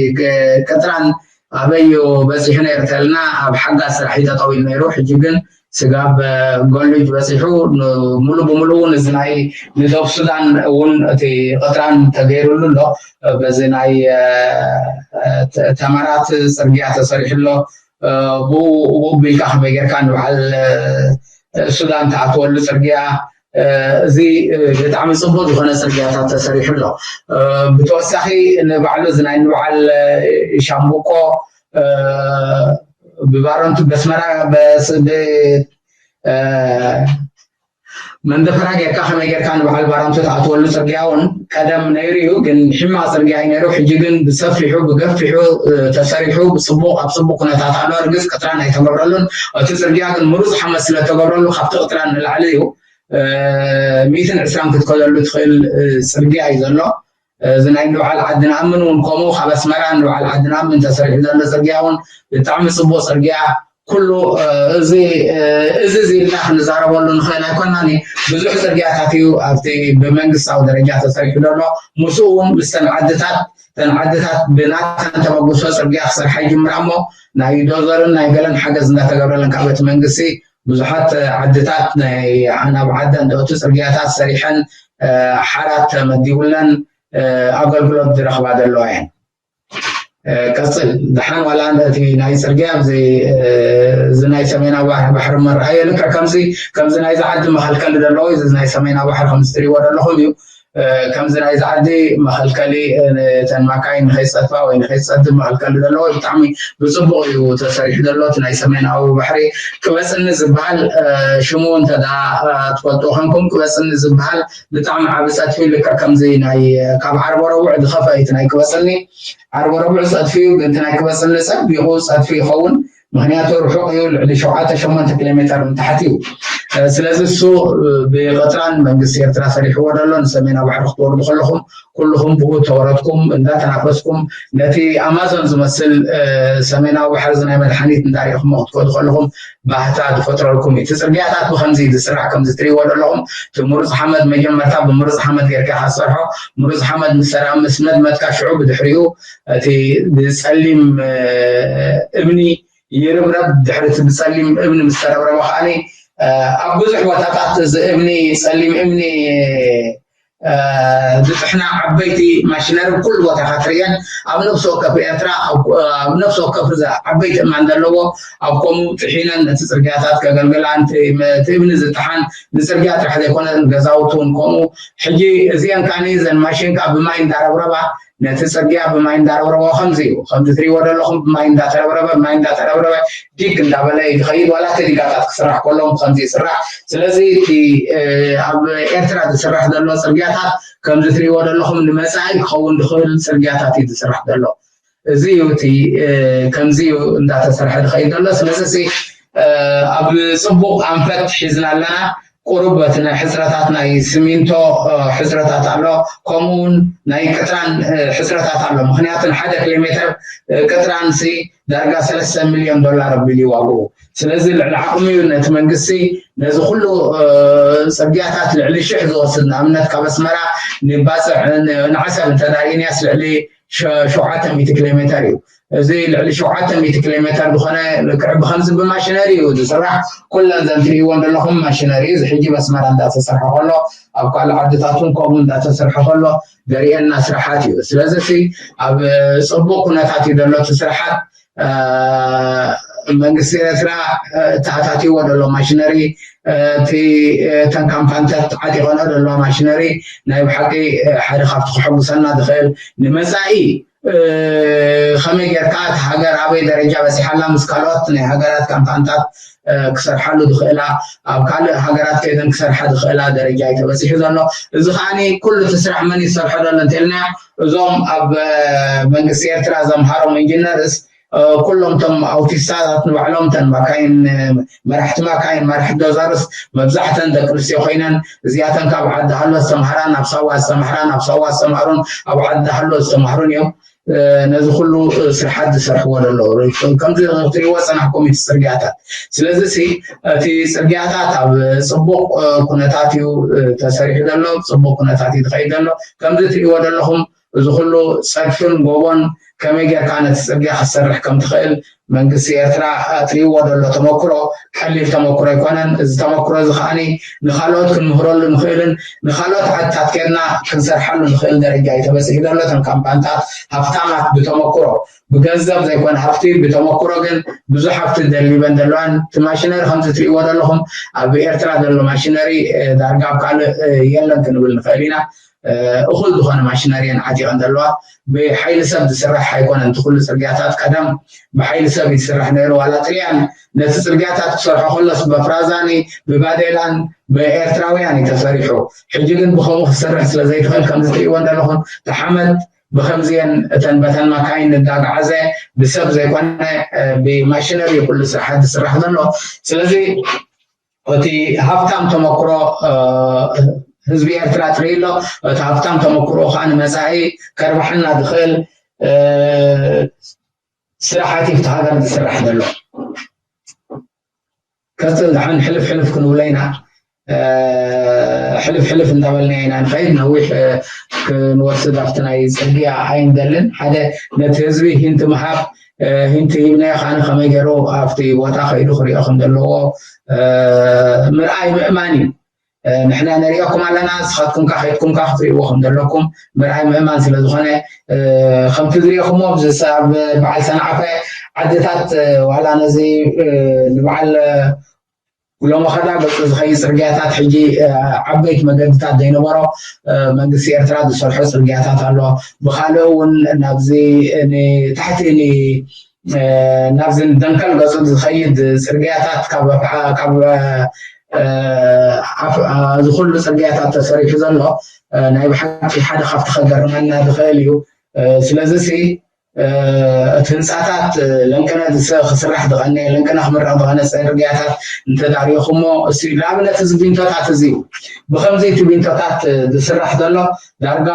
ቅጥራን ኣበይ እዩ በፂሑ ነይሩ ተልና ኣብ ሓጋ ስራሕ እዩ ጠጠው ኢሉ ነይሩ። ሕጂ ግን ስጋብ ጎልጅ በፂሑ ሙሉ ብምሉኡ ንዚ ናይ ንደብ ሱዳን እውን እቲ ቅጥራን ተገይሩሉ ኣሎ። በዚ ናይ ተመራት ፅርግያ ተሰሪሑ ኣሎ። ብኡ ቢልካ ከመይ ጌርካ ንበዓል ሱዳን ተኣትወሉ ፅርግያ እዚ ብጣዕሚ ፅቡቅ ዝኾነ ፅርግያታት ተሰሪሑ ኣሎ። ብተወሳኺ ንባዕሉ እዚ ናይ ንበዓል ሻምቡቆ ብባረንቱ በስመራ መንደፈራ ጌርካ ከመይ ጌርካ ንበዓል ባረንቱ ትኣትወሉ ፅርግያ እውን ቀደም ነይሩ እዩ፣ ግን ሕማቅ ፅርግያ እዩ ነይሩ። ሕጂ ግን ብሰፊሑ ብገፊሑ ተሰሪሑ ብፅቡቅ ኣብ ፅቡቅ ኩነታት ኣሎ። ርግፅ ቅጥራን ኣይተገብረሉን። እቲ ፅርግያ ግን ምሩፅ ሓመድ ስለተገብረሉ ካብቲ ቅጥራን ንላዕሊ እዩ። ሚእትን ዕስራን ክትከደሉ ትኽእል ፅርግያ እዩ ዘሎ። እዚ ናይ ንባዓል ዓዲ ንኣምን እውን ከምኡ ካብ ኣስመራ ንባዓል ዓዲ ንኣምን ተሰሪሑ ዘሎ ፅርግያ እውን ብጣዕሚ ፅቡቅ ፅርግያ ኩሉ እዚ እዚ ኢልና ክንዛረበሉ ንኽእል ኣይኮናን። ብዙሕ ፅርግያታት እዩ ኣብቲ ብመንግስታዊ ደረጃ ተሰሪሑ ዘሎ። ምስኡ እውን ምስተን ዓድታት ተን ዓድታት ብናተን ተበግሶ ፅርግያ ክሰርሓ ይጅምራ እሞ ናይ ዶዘርን ናይ ገለን ሓገዝ እንዳተገብረለን ካብ እቲ መንግስቲ ብዙሓት ዓድታት ናይ ናብ ዓደን ዘእቱ ፅርግያታት ሰሪሐን ሓራት ተመዲቡለን ኣገልግሎት ዝረኽባ ዘለዋ እየን። ቀፅል ድሓን ዋላ እቲ ናይ ፅርግያ እዚ ናይ ሰሜናዊ ባሕሪ መርኣዮ ልክዕ ከምዚ ከምዚ ናይዚ ዓዲ መኸልከሊ ዘለዎ እዚ ናይ ሰሜናዊ ባሕሪ ከምዚ ትሪእዎ ዘለኹም እዩ። ከምዚ ናይዚ ዓዲ መኸልከሊ እተን ማካይን ንኸይፀድፋ ወይ ንኸይፀድፍ መኸልከሊ ዘለዎ ብጣዕሚ ብፅቡቅ እዩ ተሰሪሑ ዘሎ እቲ ናይ ሰሜናዊ ባሕሪ። ቅበፅኒ ዝበሃል ሽሙ እንተዳ ትፈልጡ ኮንኩም ቅበፅኒ ዝበሃል ብጣዕሚ ዓቢ ፀድፊ ልክዕ ከምዚ ናይ ካብ ዓርቦ ረቡዕ ዝኸፈ እቲ ናይ ቅበፅኒ ዓርቦ ረቡዕ ፀድፊ እዩ ግን ናይ ቅበፅኒ ፀቢቁ ፀድፊ ይኸውን። ምክንያቱ ርሑቕ እዩ ልዕሊ ሸውዓተ ሸሞንተ ኪሎ ሜተር ንታሕቲ እዩ። ስለዚ እሱ ብቐፅራን መንግስቲ ኤርትራ ሰሪሕዎ ዘሎ ንሰሜናዊ ባሕሪ ክትወርዱ ከለኹም ኩልኹም ብኡ ተወረድኩም እንዳተናፈስኩም ነቲ ኣማዞን ዝመስል ሰሜናዊ ባሕሪ ናይ መድሓኒት እንዳሪእኹሞ ክትከዱ ከለኹም ባህታ ዝፈጥረልኩም እዩ። እቲ ፅርግያታት ብከምዚ ዝስራሕ ከምዚ ትሪእዎ ዘለኹም እቲ ምሩፅ ሓመድ መጀመርታ ብምሩፅ ሓመድ ጌርካ ካሰርሖ ምሩፅ ሓመድ ምስ ሰራ ምስ መድመጥካ ሽዑ ብድሕሪኡ እቲ ብፀሊም እምኒ ይርብረብ ድሕሪ እቲ ብፀሊም እምኒ ምስ ተረብረበ ከዓኒ ኣብ ብዙሕ ቦታታት እዚ እምኒ ፀሊም እምኒ ዝጥሕና ዓበይቲ ማሽነሪ ኩሉ ቦታ ኢኻ ትርእየን ኣብ ነፍሲ ወከፍ ኤርትራ ኣብ ነፍሲ ወከፍ ዓበይቲ እማን ዘለዎ ኣብ ከምኡ ጥሒነን ነቲ ፅርግያታት ከገልግላ እቲ እምኒ ዝጥሓን ንፅርግያ ጥራሕ ዘይኮነ ገዛውቲ እውን ከምኡ ሕጂ እዚአን ካኒ ዘን ማሽን ከዓ ብማይ እንዳረብረባ ነቲ ፅርግያ ብማይ እንዳረብረቦ ከምዚ እዩ ከምዚ ትሪእዎ ዘለኹም ብማይ እንዳተረብረበ ብማይ እንዳተረብረበ ዲግ እንዳበለ ይኸይድ ዋላ እቲ ዲጋታት ክስራሕ ከሎ ከምዚ ይስራሕ ስለዚ እቲ ኣብ ኤርትራ ዝስራሕ ዘሎ ፅርግያታት ከምዚ ትሪእዎ ዘለኹም ንመፃኢ ክኸውን ዝኽእል ፅርግያታት እዩ ዝስራሕ ዘሎ እዚ እዩ እቲ ከምዚ እዩ እንዳተሰርሐ ዝኸይድ ዘሎ ስለዚ ኣብ ፅቡቅ ኣንፈት ሒዝና ኣለና ቁሩብ እቲ ናይ ሕፅረታት ናይ ስሚንቶ ሕፅረታት ኣሎ ከምኡ እውን ናይ ቅጥራን ሕፅረታት ኣሎ ምክንያቱ ንሓደ ኪሎ ሜትር ቅጥራን ሲ ዳርጋ ሰለስተ ሚልዮን ዶላር ኣቢሉ እዩ ዋግኡ ስለዚ ልዕሊ ዓቕሚ እዩ ነቲ መንግስቲ ነዚ ኩሉ ፅርግያታት ልዕሊ ሽሕ ዝወስድ ንኣብነት ካብ ኣስመራ ንባፅዕ ንዓሰብ እንተዳርኢንያስ ልዕሊ ሸውዓተ ሚእቲ ኪሎ ሜተር እዩ እዚ ልዕሊ ሸውዓተ ሚእቲ ኪሎ ሜተር ዝኾነ ልክዕ ብከምዚ ብማሽነሪ እዩ ዝስራሕ ኩለን ዘን ትሪእዎ ዘለኹም ማሽነሪ እዚ ሕጂ በስመራ እንዳተሰርሐ ከሎ ኣብ ካልእ ዓድታት እውን ከምኡ እንዳተሰርሐ ከሎ ዘርእየና ስራሓት እዩ ስለዚ እቲ ኣብ ፅቡቅ ኩነታት እዩ ዘሎ እቲ ስራሓት መንግስቲ ኤርትራ ተኣታቲዎ ዘሎ ማሽነሪ እቲ ተን ካምፓንታት ዓጢቐንኦ ዘለዋ ማሽነሪ ናይ ብሓቂ ሓደ ካብቲ ክሕጉሰና ዝኽእል ንመፃኢ ከመይ ጌርካ እቲ ሃገር ኣበይ ደረጃ በፂሓላ ምስ ካልኦት ናይ ሃገራት ካምፓንታት ክሰርሓሉ ዝኽእላ ኣብ ካልእ ሃገራት ከይደን ክሰርሓ ዝኽእላ ደረጃ እዩ ተበፂሑ ዘሎ እዚ ከዓኒ ኩሉ እቲ ስራሕ መን ይሰርሖ ዘሎ እንተኢልና እዞም ኣብ መንግስቲ ኤርትራ ዘምሃሮም ኢንጂነርስ ኩሎም ቶም ኣውቲስታታት ንባዕሎም ተን ማካይን መራሕቲ ማካይን መራሕቲ ዶዘርስ መብዛሕተን ደቂ ኣንስትዮ ኮይነን እዚኣተን ካብ ዓዲ ሃሎ ዝተምሃራ ናብ ሳዋ ዝተምሃራ ናብ ሳዋ ዝተምሃሩን ኣብ ዓዲ ሃሎ ዝተምሃሩን እዮም ነዚ ኩሉ ስርሓት ዝሰርሕዎ ዘለዉ ከምዚ ክትሪእዎ ፀናሕኩም እቲ ፅርግያታት ስለዚ ሲ እቲ ፅርግያታት ኣብ ፅቡቅ ኩነታት እዩ ተሰሪሑ ዘሎ ፅቡቅ ኩነታት እዩ ዝኸይድ ዘሎ ከምዚ ትሪእዎ ዘለኹም እዚ ኩሉ ፀድፍን ጎቦን ከመይ ጌርካ ነቲ ፅርግያ ክትሰርሕ ከም ትኽእል መንግስቲ ኤርትራ ኣጥሪእዎ ዘሎ ተመክሮ ቀሊል ተመክሮ ኣይኮነን። እዚ ተመክሮ እዚ ከኣ ንኻልኦት ክንምህረሉ ንኽእልን ንኻልኦት ዓድታት ኬድና ክንሰርሓሉ ንኽእል ደረጃ እዩ ተበፂሑ ዘሎ። እተን ካምፓንታት ሃፍታማት ብተመክሮ ብገንዘብ ዘይኮነ ሃፍቲ ብተመክሮ ግን ብዙሕ ሃፍቲ ደሊበን ዘለዋን እቲ ማሽነሪ ከምዚ ትሪእዎ ዘለኹም ኣብ ኤርትራ ዘሎ ማሽነሪ ዳርጋ ኣብ ካልእ የለን ክንብል ንኽእል ኢና። እኹል ዝኾነ ማሽነሪ እየን ዓጢቐን ዘለዋ። ብሓይሊ ሰብ ዝስራሕ ኣይኮነን። እቲ ኩሉ ፅርግያታት ቀደም ብሓይሊ ሰብ እዩ ዝስራሕ ነይሩ። ዋላ ጥልያን ነቲ ፅርግያታት ክሰርሖ ከሎስ ብፍራዛኒ፣ ብባዴላን ብኤርትራውያን እዩ ተሰሪሑ። ሕጂ ግን ብኸምኡ ክትሰርሕ ስለ ዘይትኽእል ከምዚ ትሪእወን ዘለኹም ተሓመድ ብኸምዚየን እተን በተን ማካይን እንዳጓዓዘ ብሰብ ዘይኮነ ብማሽነሪ ኩሉ ስራሓት ዝስራሕ ዘሎ። ስለዚ እቲ ሃፍታም ተመክሮ ህዝቢ ኤርትራ ጥርይ ኣሎ። እቲ ሃብታም ተመክሮ ከዓ ንመጻኢ ከርባሓልና ዝኽእል ስራሓት እዩ ኣብቲ ሃገር ዝስራሕ ዘሎ። ከፅል ደሓን ሕልፍ ሕልፍ ክንብሎ ኢና። ሕልፍ ሕልፍ እንዳበልና ኢና ንኸይድ። ነዊሕ ክንወስድ ኣብቲ ናይ ፅርግያ ኣይንደልን። ሓደ ነቲ ህዝቢ ሂንቲ ምሃብ፣ ሂንቲ ሂብናዮ ከዓኒ ከመይ ገይሩ ኣብቲ ቦታ ከይዱ ክሪኦ ከም ዘለዎ ምርኣይ ምእማን እዩ። ንሕና ነሪኦኩም ኣለና፣ ንስኻትኩም ከ ከይድኩም ከ ክትሪእዎ ከም ዘለኩም ምርኣይ ምእማን ስለ ዝኾነ፣ ከምቲ ዝሪኦኩሞ ኣብ በዓል ሰንዓፈ ዓድታት ዋላ ነዚ ንበዓል ሎመኸዳ ገፁ ዝኸይድ ፅርግያታት ሕጂ ዓበይቲ መገድታት ዘይነበሮ መንግስቲ ኤርትራ ዝሰርሖ ፅርግያታት ኣሎ። ብኻልእ እውን ናብዚ ንታሕቲ ናብዚ ደንከል ገፁ ዝኸይድ ፅርግያታት ካብ እዚ ኩሉ ፅርግያታት ተሰሪሑ ዘሎ ናይ ብሓቂ ሓደ ካብቲ ከገርመና ዝኽእል እዩ። ስለዚ እቲ ህንፃታት ለንቅነ ክስራሕ ዝቐነ ለንቅነ ክምረቕ ዝቐነ ፅርግያታት እንተዳሪኹሞ እሱ ንኣብነት እዚ ቢንቶታት እዚ እዩ። ብከምዚ እቲ ቢንቶታት ዝስራሕ ዘሎ ዳርጋ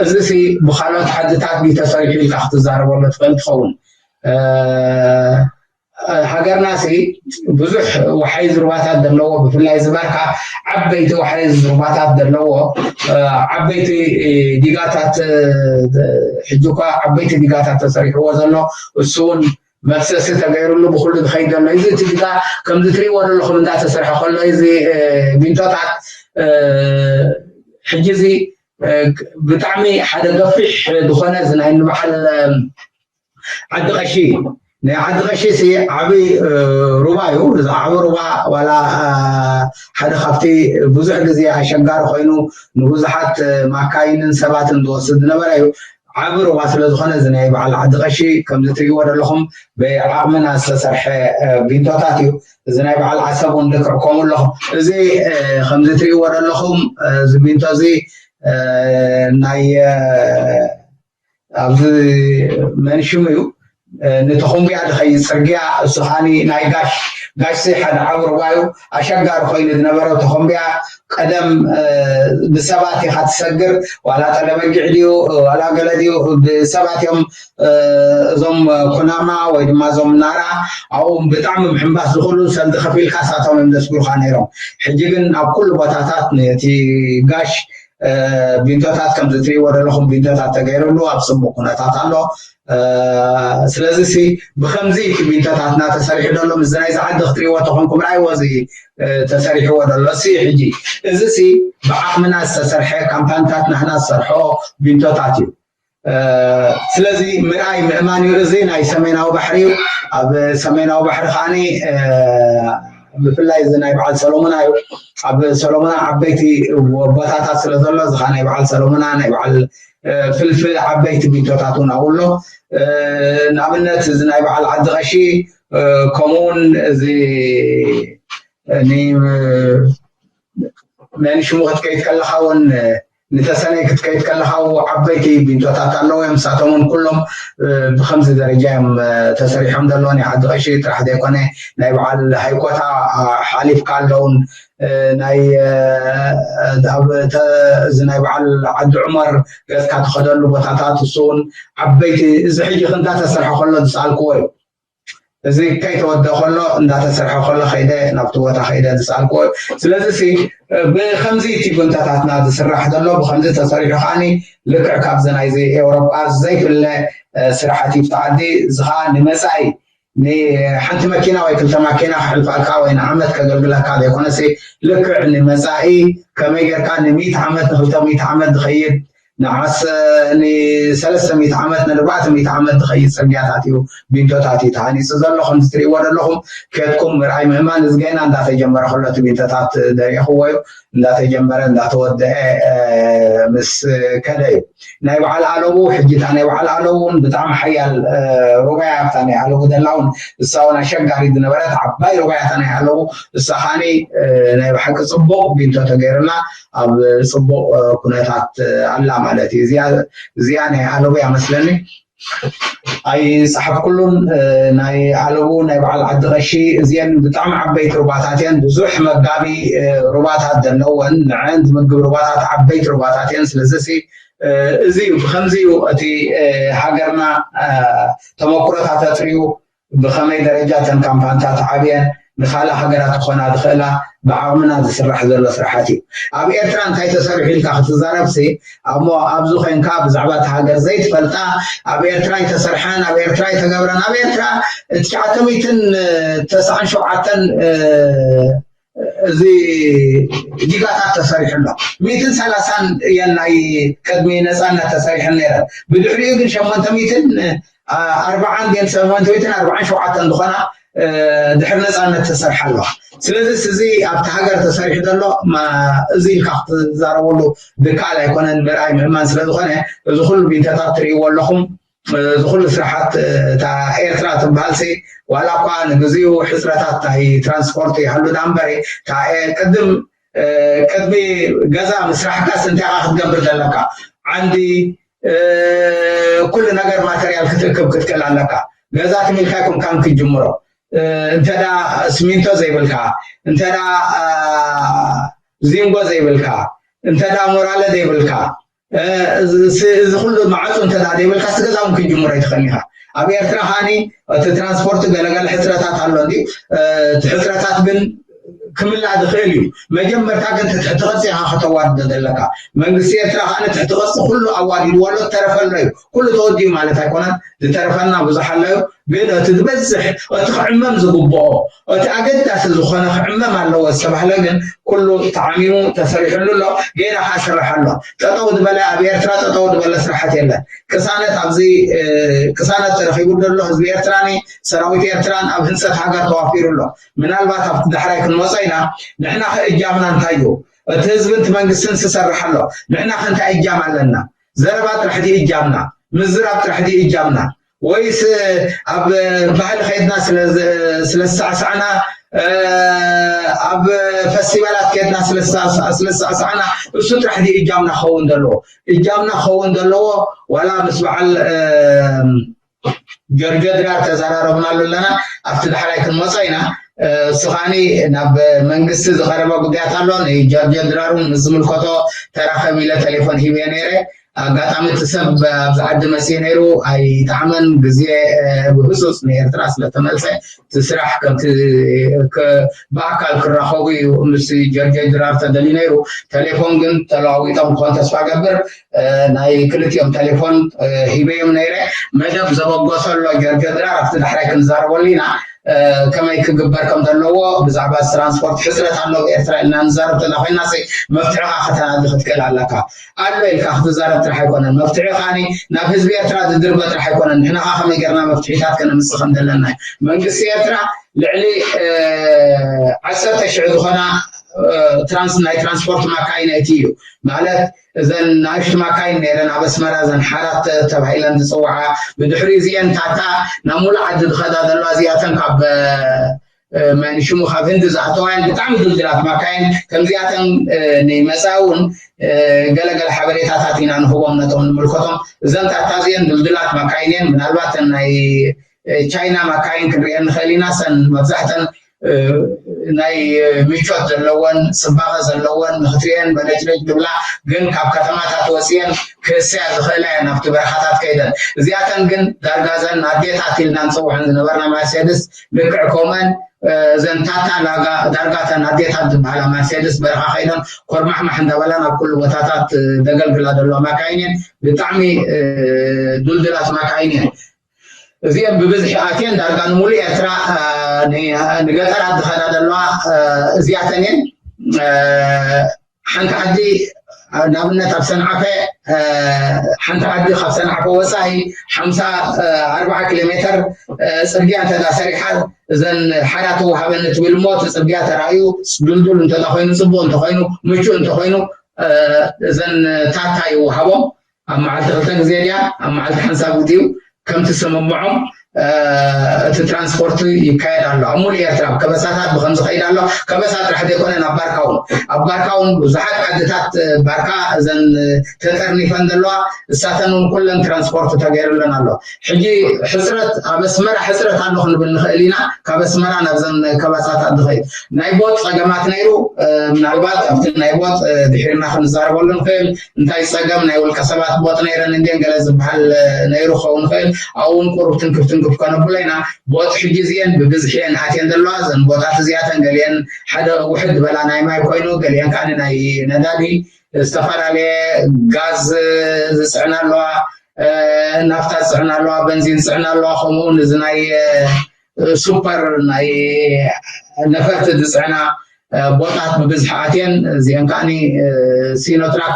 እዚ ሲ ብካልኦት ዓድታት ድዩ ተሰሪሑ ኢልካ ክትዛረበሉ ትኽእል ትኸውን። ሃገርና ሲ ብዙሕ ወሓይዝ ሩባታት ዘለዎ፣ ብፍላይ እዚ ባርካ ዓበይቲ ወሓይዝ ሩባታት ዘለዎ፣ ዓበይቲ ዲጋታት፣ ሕጂ እኳ ዓበይቲ ዲጋታት ተሰሪሕዎ ዘሎ፣ እሱ እውን መፍሰሲ ተገይሩሉ ብኩሉ ዝኸይድ ዘሎ። እዚ እቲ ዲጋ ከምዚ ትሪእዎ ዘለኹም እንዳተሰርሐ ከሎ፣ እዚ ቢንቶታት ሕጂ እዚ ብጣዕሚ ሓደ ገፊሕ ዝኾነ እዚ ናይ ንበዓል ዓዲ ቀሺ፣ ናይ ዓዲ ቀሺ ሲ ዓቢ ሩባ እዩ። እዚ ዓቢ ሩባ ዋላ ሓደ ካብቲ ብዙሕ ግዜ ኣሸጋሪ ኮይኑ ንብዙሓት ማካይንን ሰባትን ዝወስድ ዝነበረ እዩ። ዓቢ ሩባ ስለ ዝኾነ እዚ ናይ በዓል ዓዲ ቀሺ ከምዚ ትሪእዎ ዘለኹም ብዓቕምና ዝተሰርሐ ቢንቶታት እዩ። እዚ ናይ በዓል ዓሰብ እውን ልክዕ ከምኡ ኣለኹም። እዚ ከምዚ ትሪእዎ ዘለኹም እዚ ቢንቶ እዚ ናይ ኣብዚ መንሽም እዩ። ንተኾምቢያ ዝኸይድ ፅርግያ እሱ ከዓኒ ናይ ጋሽ ጋሽ ሓደ ዓቢ ሩባ እዩ። ኣሸጋሪ ኮይኑ ዝነበረ ተኾምቢያ ቀደም ብሰባት ኢኻ ትሰግር፣ ዋላ ጠለበጊዕ ድዩ ዋላ ገለ ድዩ ብሰባት እዮም እዞም ኩናማ ወይ ድማ እዞም ናራ ኣብኡ ብጣዕሚ ምሕንባስ ዝኽእሉ ሰልዲ ከፊልካ ሳቶም እዮም ዘስግሩኻ ነይሮም። ሕጂ ግን ኣብ ኩሉ ቦታታት ነቲ ጋሽ ቢንቶታት ከምዚ ትሪእዎ ዘለኹም ቢንቶታት ተገይሩሉ ኣብ ፅቡቅ ኩነታት ኣሎ። ስለዚ ሲ ብከምዚ እቲ ቢንቶታትና ተሰሪሑ ዘሎ ምስ ናይዚ ዓዲ ክትሪእዎ ተኾንኩም ርኣይዎ እዚ ተሰሪሕዎ ዘሎ ሲ ሕጂ እዚ ሲ ብዓቕምና ዝተሰርሐ ካምፓኒታት ናህና ዝሰርሖ ቢንቶታት እዩ። ስለዚ ምርኣይ ምእማን እዩ። እዚ ናይ ሰሜናዊ ባሕሪ እዩ። ኣብ ሰሜናዊ ባሕሪ ከዓኒ ብፍላይ እዚ ናይ በዓል ሰሎሙና እዩ። ኣብ ሰሎሙና ዓበይቲ ቦታታት ስለ ዘሎ እዚ ከዓ ናይ በዓል ሰሎሙና ናይ በዓል ፍልፍል ዓበይቲ ቢንቶታት እውን ኣብኡ ኣሎ። ንኣብነት እዚ ናይ በዓል ዓዲ ቀሺ ከምኡውን እዚ መንሽሙ ክትከይድ ከለኻ እውን ንተሰነይ ክትከይድ ከለኻ ዓበይቲ ቢንቶታት ኣለዉ እዮም። ንሳቶም እውን ኩሎም ብከምዚ ደረጃ እዮም ተሰሪሖም ዘለዉ። ናይ ዓዲ ቀሺ ጥራሕ ዘይኮነ ናይ በዓል ሃይኮታ ሓሊፍካ ኣለውን ናይ እዚ ናይ በዓል ዓዲ ዑመር ገፅካ ትኸደሉ ቦታታት እሱ እውን ዓበይቲ እዚ ሕጂ ክንዳ ተሰርሐ ከሎ ዝሰኣልክዎ እዩ። እዚ ከይተወደ ከሎ እንዳተሰርሐ ከሎ ከይደ ናብቲ ቦታ ከይደ ዝሰኣልክዎ እዩ። ስለዚ ሲ ብከምዚ እቲ ቢንቶታትና ዝስራሕ ዘሎ ብከምዚ ተሰሪሑ ከዓኒ ልክዕ ካብዚ ናይዚ ኤውሮጳ ዘይፍለ ስራሕቲ ይፍቲ ዓዲ እዚ ከዓ ንመፃኢ ንሓንቲ መኪና ወይ ክልተ ማኪና ክሕልፋልካ ወይ ንዓመት ከገልግለካ ዘይኮነሲ ልክዕ ንመፃኢ ከመይ ጌርካ ንሚእቲ ዓመት ንክልተ ሚእቲ ዓመት ዝኸይድ ንዓስ ንሰለስተ ሚእቲ ዓመት ንኣርባዕተ ሚእቲ ዓመት ዝኸይድ ፅርግያታት እዩ ቢንቶታት እዩ ተሃኒፁ ዘሎ ከምዚ ትሪእዎ ዘለኹም ከድኩም ምርኣይ ምህማን እዚ ገና እንዳተጀመረ ከሎ እቲ ቢንቶታት ደሪእኽዎ እዩ እንዳተጀመረ እንዳተወደአ ምስ ከደ እዩ ናይ በዓል ኣለቡ ሕጂ እታ ናይ በዓል ኣለቡ እውን ብጣዕሚ ሓያል ሩባያ ኣብታ ናይ ኣለቡ ዘላ እውን እሳ እውን ኣሸጋሪ ዝነበረት ዓባይ ሩባያ እታ ናይ ኣለቡ እሳ ከዓኒ ናይ ብሓቂ ፅቡቕ ቢንቶ ተገይርላ ኣብ ፅቡቕ ኩነታት ኣላ ማለት እዩ እዚኣ ናይ ኣለቡ እያ መስለኒ ኣይፀሓፍኩሉን። ናይ ኣለቡ ናይ በዓል ዓዲ ቀሺ እዚአን ብጣዕሚ ዓበይቲ ሩባታት እየን። ብዙሕ መጋቢ ሩባታት ዘለወን፣ ንዐን ዝምግብ ሩባታት፣ ዓበይቲ ሩባታት እየን። ስለዚ እዚ እዩ፣ ብከምዚ እዩ እቲ ሃገርና ተመኩሮታት ኣጥርዩ ብኸመይ ደረጃ እተን ካምፓንታት ዓብየን ንካልእ ሃገራት ክኾና ዝኽእላ ብዓቕምና ዝስራሕ ዘሎ ስራሓት እዩ። ኣብ ኤርትራ እንታይ ተሰሪሑ ኢልካ ክትዛረብሲ፣ እሞ ኣብዚ ኮይንካ ብዛዕባ እቲ ሃገር ዘይትፈልጣ፣ ኣብ ኤርትራ ኣይተሰርሐን፣ ኣብ ኤርትራ ኣይተገብረን፣ ኣብ ኤርትራ ትሽዓተ ሚእትን ተስዓን ሸውዓተን እዚ ዲጋታት ተሰሪሑ ኣሎ። ሚእትን ሰላሳን እየን ናይ ቅድሚ ነፃነት ተሰሪሐን ነይረን። ብድሕሪኡ ግን ሸሞንተ ሚእትን ኣርባዓን ድን ሰማንተይትን ኣርባዓን ሸውዓተን ዝኾና ድሕሪ ነፃነት ተሰርሓ ኣለዋ። ስለዚ እዚ ኣብቲ ሃገር ተሰሪሑ ዘሎ እዚ ኢልካ ክትዛረበሉ ድካል ኣይኮነን፣ ምርኣይ ምእማን ስለዝኾነ እዚ ኩሉ ቢንተታት ትርእይዎ ኣለኹም። እዚ ኩሉ ስራሓት እታ ኤርትራ ትበሃል ሲ ዋላ እኳ ንግዚኡ ሕፅረታት ናይ ትራንስፖርት ይሃሉ ዳ እምበሪ ቅድም ቅድሚ ገዛ ምስራሕካስ እንታይ ኢኻ ክትገብር ዘለካ? ዓንዲ ኩሉ ነገር ማተርያል ክትእክብ ክትክእል ኣለካ። ገዛ ትሚልካ ይኮንካን ክትጅምሮ። እንተ ስሚንቶ ዘይብልካ፣ እንተ ዚንጎ ዘይብልካ፣ እንተ ሞራለ ዘይብልካ፣ እዚ ኩሉ ማዕፁ እንተ ዘይብልካ ስገዛ እውን ክትጅምሮ ይትኽእል ኢኻ። ኣብ ኤርትራ ከዓኒ እቲ ትራንስፖርት ገለገለ ሕፅረታት ኣሎ እንዲ እቲ ሕፅረታት ግን ክምላእ ዝኽእል እዩ። መጀመርታ ግን ትሕቲ ቅርፂ ኢኻ ከተዋድዶ ዘለካ። መንግስቲ ኤርትራ ከዓ ትሕቲ ቅርፂ ኩሉ ኣዋዲድዎ ኣሎ፣ ዝተረፈ ኣሎ እዩ። ኩሉ ተወዲኡ ማለት ኣይኮነን፣ ዝተረፈና ብዙሕ ኣሎ እዩ። ግን እቲ ዝበዝሕ እቲ ክዕመም ዝግብኦ እቲ ኣገዳሲ ዝኾነ ክዕመም ኣለዎ ዝተባህለ ግን ኩሉ ተዓሚሙ ተሰሪሕሉ ኣሎ። ጌና ከዓ ስራሕ ኣሎ። ጠጠው ዝበለ ኣብ ኤርትራ ጠጠው ዝበለ ስራሕት የለን። ቅሳነት ኣብዚ ቅሳነት ተረኺቡ ዘሎ ህዝቢ ኤርትራኒ ሰራዊት ኤርትራን ኣብ ህንፀት ሃገር ተዋፊሩ ኣሎ። ምናልባት ኣብቲ ዳሕራይ ክንመፆ ኢና። ንሕና ከ እጃምና እንታይ እዩ? እቲ ህዝብን እቲ መንግስትን ስሰርሕ ኣሎ። ንሕና ከ እንታይ እጃም ኣለና? ዘረባ ጥራሕ ድዩ እጃምና? ምዝራብ ጥራሕ ድዩ እጃምና? ወይስ ኣብ ባህሊ ከይድና ስለ ዝሳዕሳዕና፣ ኣብ ፈስቲቫላት ከይድና ስለ ዝሳዕሳዕና እሱ ጥራሕ ድዩ እጃምና ክኸውን ዘለዎ? እጃምና ክኸውን ዘለዎ ዋላ ምስ በዓል ጀርጆ ድራር ተዘራረብናሉ ኣለና። ኣብቲ ዳሕራይ ክንመፆ ኢና። እሱ ከዓኒ ናብ መንግስቲ ዝቐረበ ጉዳያት ኣሎ። ንጀርጆ ድራር እውን ምስ ዝምልከቶ ተራኸብ ኢለ ቴሌፎን ሂበ ነይረ። ኣጋጣሚ እቲ ሰብ ኣብዚ ዓዲ መፅኡ ነይሩ ኣይጠዓመን። ግዜ ብህፁፅ ንኤርትራ ስለተመልሰ እቲ ስራሕ ከምቲ ብኣካል ክራኸቡ እዩ ምስ ጀርጆ ድራር ተደልዩ ነይሩ። ቴሌፎን ግን ተለዋዊጦም ክኾን ተስፋ ገብር። ናይ ክልቲኦም ቴሌፎን ሂበዮም ነይረ። መደብ ዘበገሰ ኣሎ ጀርጆ ድራር ኣብቲ ዳሕራይ ክንዛረበሉ ኢና። ከመይ ክግበር ከም ዘለዎ ብዛዕባ ትራንስፖርት ሕፅረት ኣሎ ኤርትራ ኢልና ንዛረብ ተላ ኮይና መፍትሒ ካ ከተናዲ ክትክእል ኣለካ። ኣሎ ኢልካ ክትዛረብ ጥራሕ ኣይኮነን መፍትሒ ካኒ ናብ ህዝቢ ኤርትራ ዝድርበ ጥራሕ ኣይኮነን። ንሕና ካ ከመይ ገርና መፍትሒታት ከነምፅእ ከም ዘለና መንግስቲ ኤርትራ ልዕሊ ዓሰርተ ሽሕ ዝኾና ትራንስ ናይ ትራንስፖርት ማካይን ኣእትዩ እዩ። ማለት እዘን ንኣሽቱ ማካይን ነይረን ኣብ ኣስመራ፣ እዘን ሓራት ተባሂለን ዝፅውዓ፣ ብድሕሪ እዚአን ታታ ናብ ሙሉእ ዓዲ ዝኸዳ ዘለዋ እዚኣተን ካብ መን ሽሙ ካብ ህንዲ ዝኣተዋ እየን። ብጣዕሚ ድልድላት ማካይን ከምዚኣተን ንመፃ እውን ገለገለ ሓበሬታታት ኢና ንህቦም ነቶም ንምልከቶም። እዘን ታታ እዚአን ድልድላት ማካይን እየን። ምናልባት ናይ ቻይና ማካይን ክንሪአን ንኽእል ኢና። ሰን መብዛሕተን ናይ ምቾት ዘለወን ፅባቐ ዘለወን ንክትሪአን በለጭለጭ ዝብላ ግን ካብ ከተማታት ወፅየን ክህስያ ዝኽእላ እየን ኣብቲ በረኻታት ከይደን። እዚኣተን ግን ዳርጋ ዘን ኣዴታት ኢልና ንፅውዐን ዝነበርና ማርሴድስ ልክዕ ከምአን እዘን ታታ ዳርጋ ተን ኣዴታት ዝበሃላ ማርሴድስ በረኻ ከይደን ኮርማሕማሕ እንዳበላ ናብ ኩሉ ቦታታት ዘገልግላ ዘለዋ ማካይን እየን። ብጣዕሚ ዱልድላት ማካይን እየን። እዚአን ብብዝሒ ኣትየን ዳርጋ ንሙሉእ ኤርትራ ንገጠራት ዝኸዳ ዘለዋ እዚኣተን እየን። ሓንቲ ዓዲ ንኣብነት ኣብ ሰንዓፈ ሓንቲ ዓዲ ካብ ሰንዓፈ ወፃኢ ሓምሳ ኣርባዓ ኪሎ ሜተር ፅርግያ እንተዳ ሰሪሓ እዘን ሓራ ተዋሃበኒ ትብል እሞ እቲ ፅርግያ ተራእዩ ድልዱል እንተዳ ኮይኑ ፅቡቅ እንተኮይኑ ምቹእ እንተኮይኑ እዘን ታታ ይወሃቦም። ኣብ መዓልቲ ክልተ ግዜ ድያ ኣብ መዓልቲ ሓንሳብ ግዜኡ ከምቲ ስምምዖም እቲ ትራንስፖርት ይካየድ ኣሎ ኣብ ሙሉእ ኤርትራ። ከበሳታት ብከምዚ ከይድ ኣሎ። ከበሳ ጥራሕ ዘይኮነ ናብ ባርካ እውን፣ ኣብ ባርካ እውን ብዙሓት ዓድታት ባርካ እዘን ተጠርኒፈን ዘለዋ እሳተን እውን ኩለን ትራንስፖርት ተገይሩለን ኣሎ። ሕጂ ሕፅረት ኣብ ኣስመራ ሕፅረት ኣሎ ክንብል ንኽእል ኢና። ካብ ኣስመራ ናብዘን ከበሳታት ዝኸይድ ናይ ቦጥ ፀገማት ነይሩ። ምናልባት ኣብቲ ናይ ቦጥ ድሒርና ክንዛረበሉ ንኽእል። እንታይ ፀገም ናይ ውልቀ ሰባት ቦጥ ነይረን እንዴን ገለ ዝበሃል ነይሩ ክኸውን ይኽእል። ኣብኡ እውን ቁሩብ ትንክፍ ትንክፍ ከነብሎ ኢና። ቦጥ ሕጂ እዚአን ብብዝሒ እየን ኣትየን ዘለዋ። እዘን ቦጣት እዚኣተን ገሊአን ሓደ ውሕድ ዝበላ ናይ ማይ ኮይኑ፣ ገሊአን ከዓ ናይ ነዳዲ፣ ዝተፈላለየ ጋዝ ዝፅዕና ኣለዋ፣ ናፍታ ዝፅዕና ኣለዋ፣ በንዚን ዝፅዕና ኣለዋ። ከምኡውን እዚ ናይ ሱፐር ናይ ነፈርቲ ዝፅዕና ቦጣት ብብዝሒ ኣትየን። እዚአን ከዓኒ ሲኖትራክ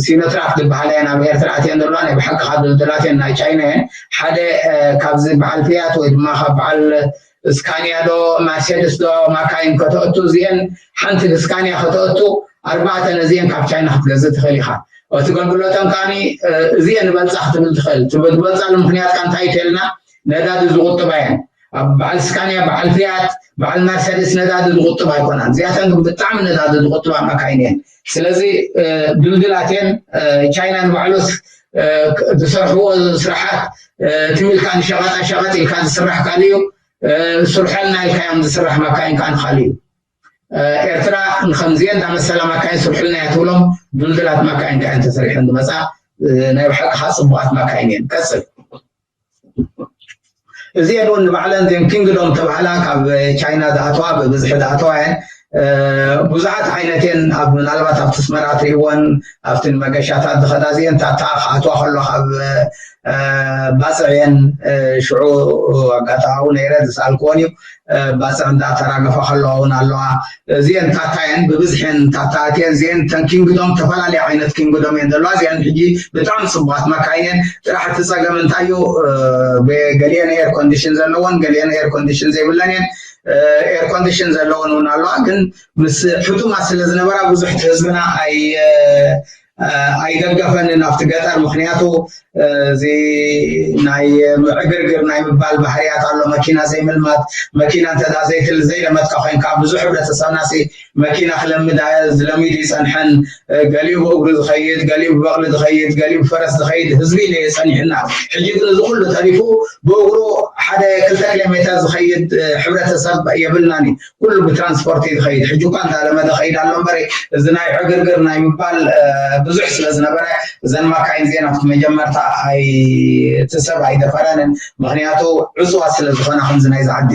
ሲኖትራክ ዝበሃላ እየን ኣብ ኤርትራ ኣትየን ዘለዋ። ናይ ብሓቂ ካብ ድልዱላት እየን፣ ናይ ቻይና እየን። ሓደ ካብዚ በዓል ፊያት ወይ ድማ ካብ በዓል ስካንያ ዶ ማርሴድስ ዶ ማካይን ከተእቱ፣ እዚአን ሓንቲ ብስካንያ ከተእቱ ኣርባዕተ ነዚአን ካብ ቻይና ክትገዝእ ትኽእል ኢኻ። እቲ ገልግሎተን ከዓኒ እዚአን ዝበልፃ ክትብል ትኽእል። ዝበልፃሉ ምክንያት ከ እንታይ ተልና? ነዳዲ ዝቁጥባ እየን። ኣብ በዓል ስካንያ፣ በዓል ፊያት፣ በዓል መርሰድስ ነዳዲ ዝቁጥብ ኣይኮናን። እዚኣተን ግን ብጣዕሚ ነዳዲ ዝቁጥባ መካይን እየን። ስለዚ ድልድላት እየን። ቻይና ንባዕሉስ ዝሰርሕዎ ስራሓት ትም ኢልካ ንሸቐጣ ሸቐጥ ኢልካ ዝስራሕ ካልእ እዩ። ስርሐልና ኢልካ እዮም ዝስራሕ መካይን ከዓ ካልእ እዩ። ኤርትራ ንከምዚአን እንዳመሰላ መካይን ስርሑልና እያ ትብሎም። ድልድላት መካይን ከዓ እየን ተሰሪሐን ዝመፃ። ናይ ብሓቂ ከዓ ፅቡቃት መካይን እየን። ቀፅል። እዚአን እውን ንባዕለን እዚአን ኪንግዶም ተባህላ ካብ ቻይና ዝኣተዋ ብብዝሒ ዝኣተዋ እየን። ብዙሓት ዓይነት እየን። ኣብ ምናልባት ኣብቲ ኣስመራ ትሪእወን ኣብቲ ንመገሻታት ዝኸዳ እዚአን ታታ ክኣትዋ ከሎ ካብ ባፅዕ እየን። ሽዑ ኣጋጣሚ ኣብኡ ነይረ ዝሰኣልክወን እዩ። ባፅዕ እንዳተራገፋ ከለዋ እውን ኣለዋ። እዚአን ታታ እየን ብብዝሒ እየን ታታ ኣትየን። እዚአን እተን ኪንግዶም ዝተፈላለየ ዓይነት ኪንግዶም እየን ዘለዋ። እዚአን ሕጂ ብጣዕሚ ፅቡቃት መካይን እየን። ጥራሕ እቲ ፀገም እንታይ እዩ? ገሊአን ኤር ኮንዲሽን ዘለወን፣ ገሊአን ኤር ኮንዲሽን ዘይብለን እየን። ኤር ኮንዲሽን ዘለወን እውን ኣለዋ፣ ግን ምስ ሕቱማት ስለ ዝነበራ ብዙሕ ህዝብና ኣይ ኣይደገፈንን ኣብቲ ገጠር። ምክንያቱ እዚ ናይ ዕግርግር ናይ ምባል ባህርያት ኣሎ። መኪና ዘይምልማት፣ መኪና እንተ ዘይትል ዘይለመትካ ኮይንካ ብዙሕ ሕብረተሰብና ሲ መኪና ክለምድ ዝለሚዱ ይፀንሐን። ገሊኡ ብእግሩ ዝኸይድ፣ ገሊኡ ብበቕሊ ዝኸይድ፣ ገሊኡ ብፈረስ ዝኸይድ ህዝቢ ኢለ ጸኒሕና። ሕጂ ግን እዚ ኩሉ ተሪፉ ብእግሩ ሓደ ክልተ ኪሎ ሜተር ዝኸይድ ሕብረተሰብ የብልናን እዩ። ኩሉ ብትራንስፖርት እዩ ዝኸይድ። ሕጂ እኳ እንዳለመደ ኸይድ ኣሎ እምበር እዚ ናይ ዕግርግር ናይ ምባል ብዙሕ ስለ ዝነበረ እዘን ማካይን እዚአን ኣብቲ መጀመርታ ኣይ እቲ ሰብ ኣይደፈረንን። ምክንያቱ ዕፅዋት ስለ ዝኾና ከምዚ ናይዚ ዓዲ።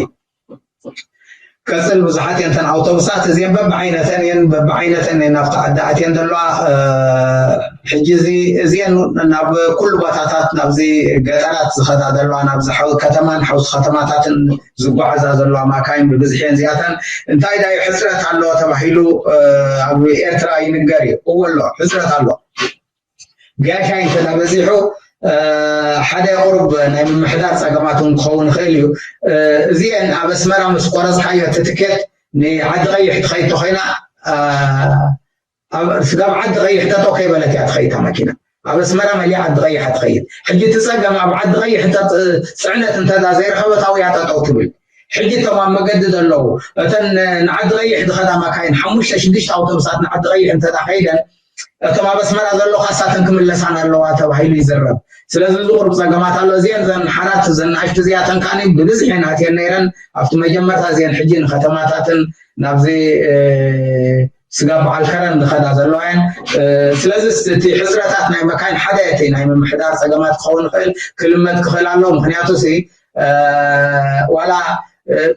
ቀፅል ብዙሓት እየን እተን ኣውቶቡሳት እዚአን በብዓይነተን እየን በብዓይነተን እየን ናብቲ ዓዲ ኣትየን ዘለዋ። ሕጂ እዚ እዚአን ናብ ኩሉ ቦታታት ናብዚ ገጠራት ዝኸዳ ዘለዋ ናብዚ ሓው ከተማን ሓውሲ ከተማታትን ዝጓዓዛ ዘለዋ ማካይን ብብዝሒ እየን እዚኣተን። እንታይ ዳዩ ሕፅረት ኣሎ ተባሂሉ ኣብ ኤርትራ ይንገር እዩ። እወ ኣሎ፣ ሕፅረት ኣሎ። ጋሻይ እንተ በዚሑ ሓደ ቁሩብ ናይ ምምሕዳር ፀገማት እውን ክኸውን ይኽእል እዩ። እዚአን ኣብ ኣስመራ ምስ ቆረፅካዮ እቲ ትኬት ንዓዲ ቀይሕ ትኸይድ ተኮይና ስጋብ ዓዲ ቀይሕ ጠጠው ከይበለት እያ ትኸይድ እታ መኪና። ኣብ ኣስመራ መሊኣ ዓዲ ቀይሕ ትኸይድ። ሕጂ እቲ ፀገም ኣብ ዓዲ ቀይሕ ፅዕነት እንተ ዘይረኸበት ኣብያ ጠጠው ትብል። ሕጂ እቶም ኣብ መገዲ ዘለዉ እተን ንዓዲ ቀይሕ ዝኸዳ ማካይን ሓሙሽተ ሽዱሽተ ኣውቶቡሳት ንዓዲ ቀይሕ እንተ ከይደን እቶም ኣብ ኣስመራ ዘለዉ ካሳተን ክምለሳን ኣለዋ ተባሂሉ ይዝረብ። ስለዚ እዚ ቁሩብ ፀገማት ኣሎ። እዚአን ዘን ሓራት ዘን ንኣሽቱ እዚኣተን ከዓኒ ብብዝሒ እየን ኣትየን ነይረን ኣብቲ መጀመርታ። እዚአን ሕጂ ንከተማታትን ናብዚ ስጋብ በዓል ከረን ዝኸዳ ዘለዋ እየን። ስለዚ እቲ ሕፅረታት ናይ መካይን ሓደ እቲ ናይ ምምሕዳር ፀገማት ክኸውን ይኽእል፣ ክልመድ ክኽእል ኣለዎ። ምክንያቱ ሲ ዋላ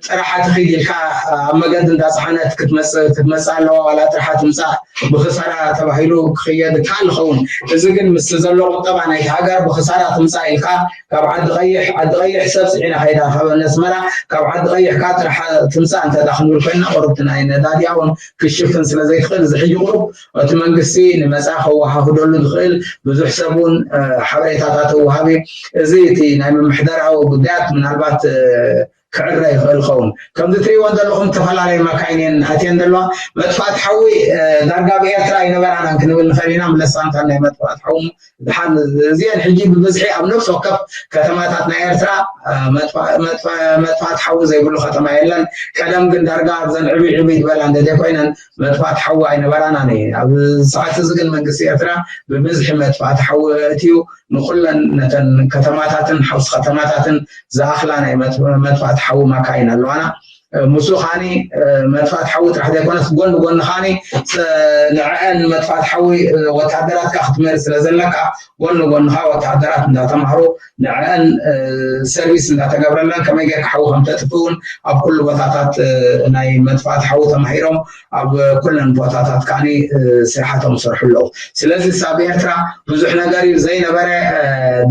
ጥራሕ ትኺድ ኢልካ ኣብ መገዲ እንዳፀሓነት ክትመፅእ ክትመፅእ ኣለዋ ዋላ ጥራሕ ትምፃእ ብክሳራ ተባሂሉ ክኽየድ ይከኣል ይኸውን። እዚ ግን ምስ ዘሎ ቁጠባ ናይቲ ሃገር ብክሳራ ትምፃእ ኢልካ ካብ ዓዲ ቀይሕ ዓዲ ቀይሕ ሰብ ፅዒና ከይዳ ካብ ኣስመራ ካብ ዓዲ ቀይሕ ከዓ ጥራሕ ትምፃእ እንተ ክንብል ኮይና ቁሩብቲ ናይ ነዳዲ እውን ክሽፍን ስለ ዘይትኽእል እዚ ሕጂ ቁሩብ እቲ መንግስቲ ንመፃ ከወሃህደሉ ዝኽእል ብዙሕ ሰብ እውን ሓበሬታታት ወሃቢ እዚ እቲ ናይ ምምሕዳራዊ ጉዳያት ምናልባት ክዕረ ይኽእል ይኸውን። ከምዚ ትሪእዎ ዘለኹም ዝተፈላለዩ መካይን እየን ኣትየን ዘለዋ። መጥፋእቲ ሓዊ ዳርጋ ኣብ ኤርትራ ኣይነበራናን ክንብል ንኽእል ኢና። ምለሳንታ ናይ መጥፋእቲ ሓዊ ድሓን እዚአን ሕጂ ብብዝሒ ኣብ ነፍሲ ወከፍ ከተማታት ናይ ኤርትራ መጥፋእቲ ሓዊ ዘይብሉ ከተማ የለን። ቀደም ግን ዳርጋ ኣብዘን ዕብይ ዕብይ ዝበላ እንደ ዘይኮይነን መጥፋእቲ ሓዊ ኣይነበራናን እዩ። ኣብ ሰዓት እዚ ግን መንግስቲ ኤርትራ ብብዝሒ መጥፋእቲ ሓዊ እትዩ ንኩለን ነተን ከተማታትን ሓውሲ ከተማታትን ዝኣኽላ ናይ መጥፋእቲ ሓዊ ማካይን ኣለዋና። ሙሱ ኻኒ መጥፋእቲ ሓዊ ጥራሕ ዘይኮነስ ጎን ጎን ኻኒ ንዕአን መጥፋእቲ ሓዊ ወታደራትካ ክትመሪ ስለ ዘለካ ጎን ጎንኻ ወታደራት እንዳተማህሩ ንዕአን ሰርቪስ እንዳተገብረለን ከመይ ጌርካ ሓዊ ከም ተጥፍእ እውን ኣብ ኩሉ ቦታታት ናይ መጥፋእቲ ሓዊ ተማሂሮም ኣብ ኩለን ቦታታት ከዓኒ ስራሓቶም ይሰርሑ ኣለዉ። ስለዚ ኣብ ኤርትራ ብዙሕ ነገር እዩ ዘይነበረ።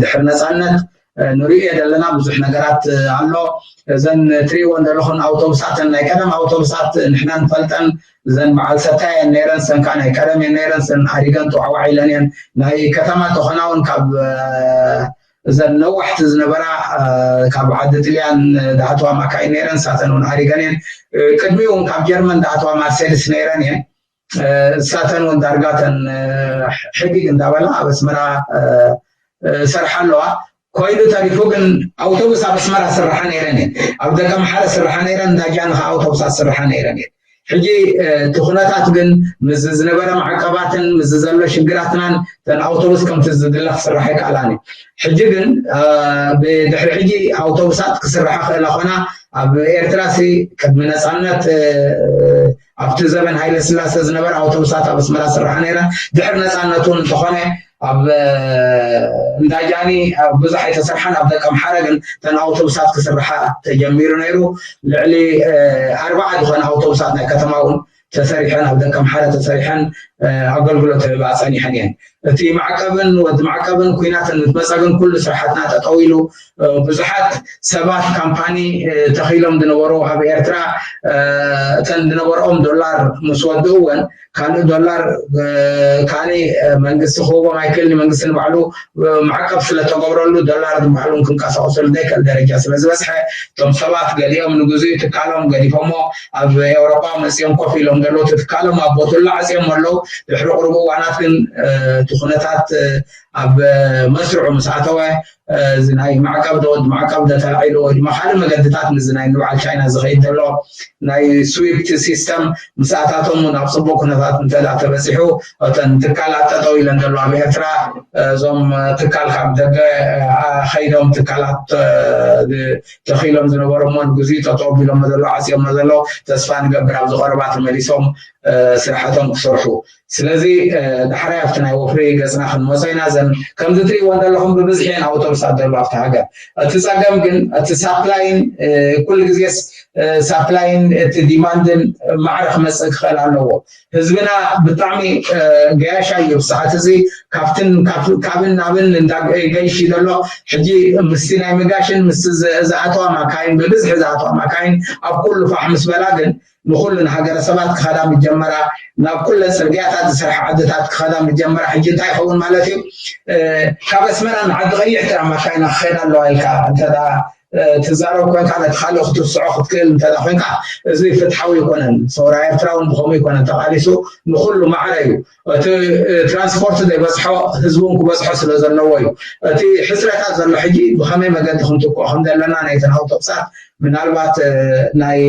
ድሕሪ ነፃነት ንሪኦ ዘለና ብዙሕ ነገራት ኣሎ። እዘን ትሪእወን ዘለኹን ኣውቶቡሳት ናይ ቀደም ኣውቶቡሳት ንሕና ንፈልጠን እዘን በዓል ሰታ እየን ነይረን። ሰን ከዓ ናይ ቀደም እየን ነይረን። ሰን ኣሪገን ጥዋዕዋዕ ኢለን እየን። ናይ ከተማ ተኾና እውን ካብ እዘን ነዋሕቲ ዝነበራ ካብ ዓዲ ጥልያን ድኣተዋ ማካይ ነይረን። ሳተን እውን ኣሪገን እየን። ቅድሚኡ እውን ካብ ጀርመን ድኣተዋ ማርሴድስ ነይረን እየን። እሳተን እውን ዳርጋተን ሕጊግ እንዳበላ ኣብ ኣስመራ ሰርሓ ኣለዋ። ኮይኑ ተሪፉ ግን ኣውቶቡስ ኣብ ኣስመራ ስራሓ ነይረን እየን። ኣብ ደቀምሓረ ስራሓ ነይረን። እንዳጃን ከዓ ኣውቶቡሳት ስራሓ ነይረን እየን። ሕጂ እቲ ኩነታት ግን ምስ ዝነበረ ማዕቀባትን ምስ ዘሎ ሽግራትናን ተን ኣውቶቡስ ከምቲ ዝድለ ክስራሕ ኣይከኣላን እዩ። ሕጂ ግን ብድሕሪ ሕጂ ኣውቶቡሳት ክስራሓ ክእላ ኮና ኣብ ኤርትራ ሲ ቅድሚ ነፃነት ኣብቲ ዘበን ሃይለ ስላሰ ዝነበረ ኣውቶቡሳት ኣብ ኣስመራ ስራሓ ነይረ። ድሕሪ ነፃነቱ እንተኾነ ኣብ እንዳጃኒ ብዙሕ ኣይተሰርሓን። ኣብ ደቀምሓረ ግን ተን ኣውቶቡሳት ክስርሓ ተጀሚሩ ነይሩ። ልዕሊ ኣርባዓ ዝኾነ ኣውቶቡሳት ናይ ከተማ እውን ተሰሪሐን ኣብ ደቀምሓረ ተሰሪሐን ኣገልግሎት ክህባ ፀኒሐን እየን። እቲ ማዕቀብን ወዲ ማዕቀብን ኩናትን ምስ መፀ ግን ኩሉ ስራሕትና ጠጠው ኢሉ ብዙሓት ሰባት ካምፓኒ ተኺሎም ዝነበሩ ኣብ ኤርትራ እተን ዝነበርኦም ዶላር ምስ ወድእወን ካልእ ዶላር ካኒ መንግስቲ ክህቦም ኣይክእል። መንግስቲ ንባዕሉ ማዕቀብ ስለተገብረሉ ዶላር ዝበሃሉን ክንቀሳቀሰሉ ዘይክእል ደረጃ ስለዝበዝሐ እቶም ሰባት ገሊኦም ንግዜኡ ትካሎም ገዲፎሞ ኣብ ኤውሮጳ መፅኦም ኮፍ ኢሎም ዘለዉ ትካሎም ኣብ ቦትኡ ላዕፅዮም ኣለዉ። ድሕሪ ቅርቡ እዋናት ግን እቲ ኩነታት ኣብ መስርዑ ምስ ኣተወ እዚ ናይ ማዕቀብ ዶ ማዕቀብ ዶ ተላዒሉ ወይ ድማ ካልእ መገድታት ምስዚ ናይ ንበዓል ቻይና ዝኸይድ ዘሎ ናይ ስዊፍት ሲስተም ምስ ኣታቶም እውን ኣብ ፅቡቅ ኩነታት እንተ ተበፂሑ እተን ትካላት ጠጠው ኢለን ዘሎ ኣብ ኤርትራ እዞም ትካል ካብ ደገ ከይዶም ትካላት ተኺሎም ዝነበሩ እሞ ንግዚኡ ጠጠው ቢሎም ዘሎ ዓፅዮም ዘሎ ተስፋ ንገብር ኣብ ዝቀረባ ተመሊሶም ስራሕቶም ክሰርሑ ስለዚ ዳሕራይ ኣብቲ ናይ ወፍሪ ገፅና ክንመፆ ኢና። እዘን ከምዚ ትሪእዎ ዘለኹም ብብዝሒ እየን ኣውቶቡሳት ዘሎ ኣብቲ ሃገር። እቲ ፀገም ግን እቲ ሳፕላይን ኩሉ ግዜስ ሳፕላይን እቲ ዲማንድን ማዕረ ክመፅእ ክኽእል ኣለዎ። ህዝብና ብጣዕሚ ገያሻ እዩ ብሰዓት እዚ ካብትን ካብን ናብን እንዳገይሽ ዘሎ ሕጂ ምስቲ ናይ ምጋሽን ምስቲ ዝኣተዋ ማካይን ብብዝሒ ዝኣተዋ ማካይን ኣብ ኩሉ ፋሕ ምስ በላ ግን ንኩሉ ንሃገረሰባት ክኸዳ ምጀመራ ናብ ኩለ ፅርግያታት ዝሰርሐ ዓድታት ክኸዳ ምጀመራ ሕጂ እንታይ ይኸውን ማለት እዩ ካብ ኣስመራ ንዓዲ ቀይሕ ጥራ ማካይና ክኸዳ ኣለዋ ኢልካ እንተ ትዛረብ ኮንካ ነቲ ካልእ ክትስዖ ክትክእል እንተ ኮንካ እዚ ፍትሓዊ ይኮነን ሰውራ ኤርትራ እውን ብከምኡ ይኮነን ተቃሊሱ ንኩሉ ማዕረ እዩ እቲ ትራንስፖርት ዘይበዝሖ ህዝቢ እውን ክበዝሖ ስለ ዘለዎ እዩ እቲ ሕፅረታት ዘሎ ሕጂ ብከመይ መገዲ ክንትክኦ ከም ዘለና ናይተን ኣውቶብሳት ምናልባት ናይ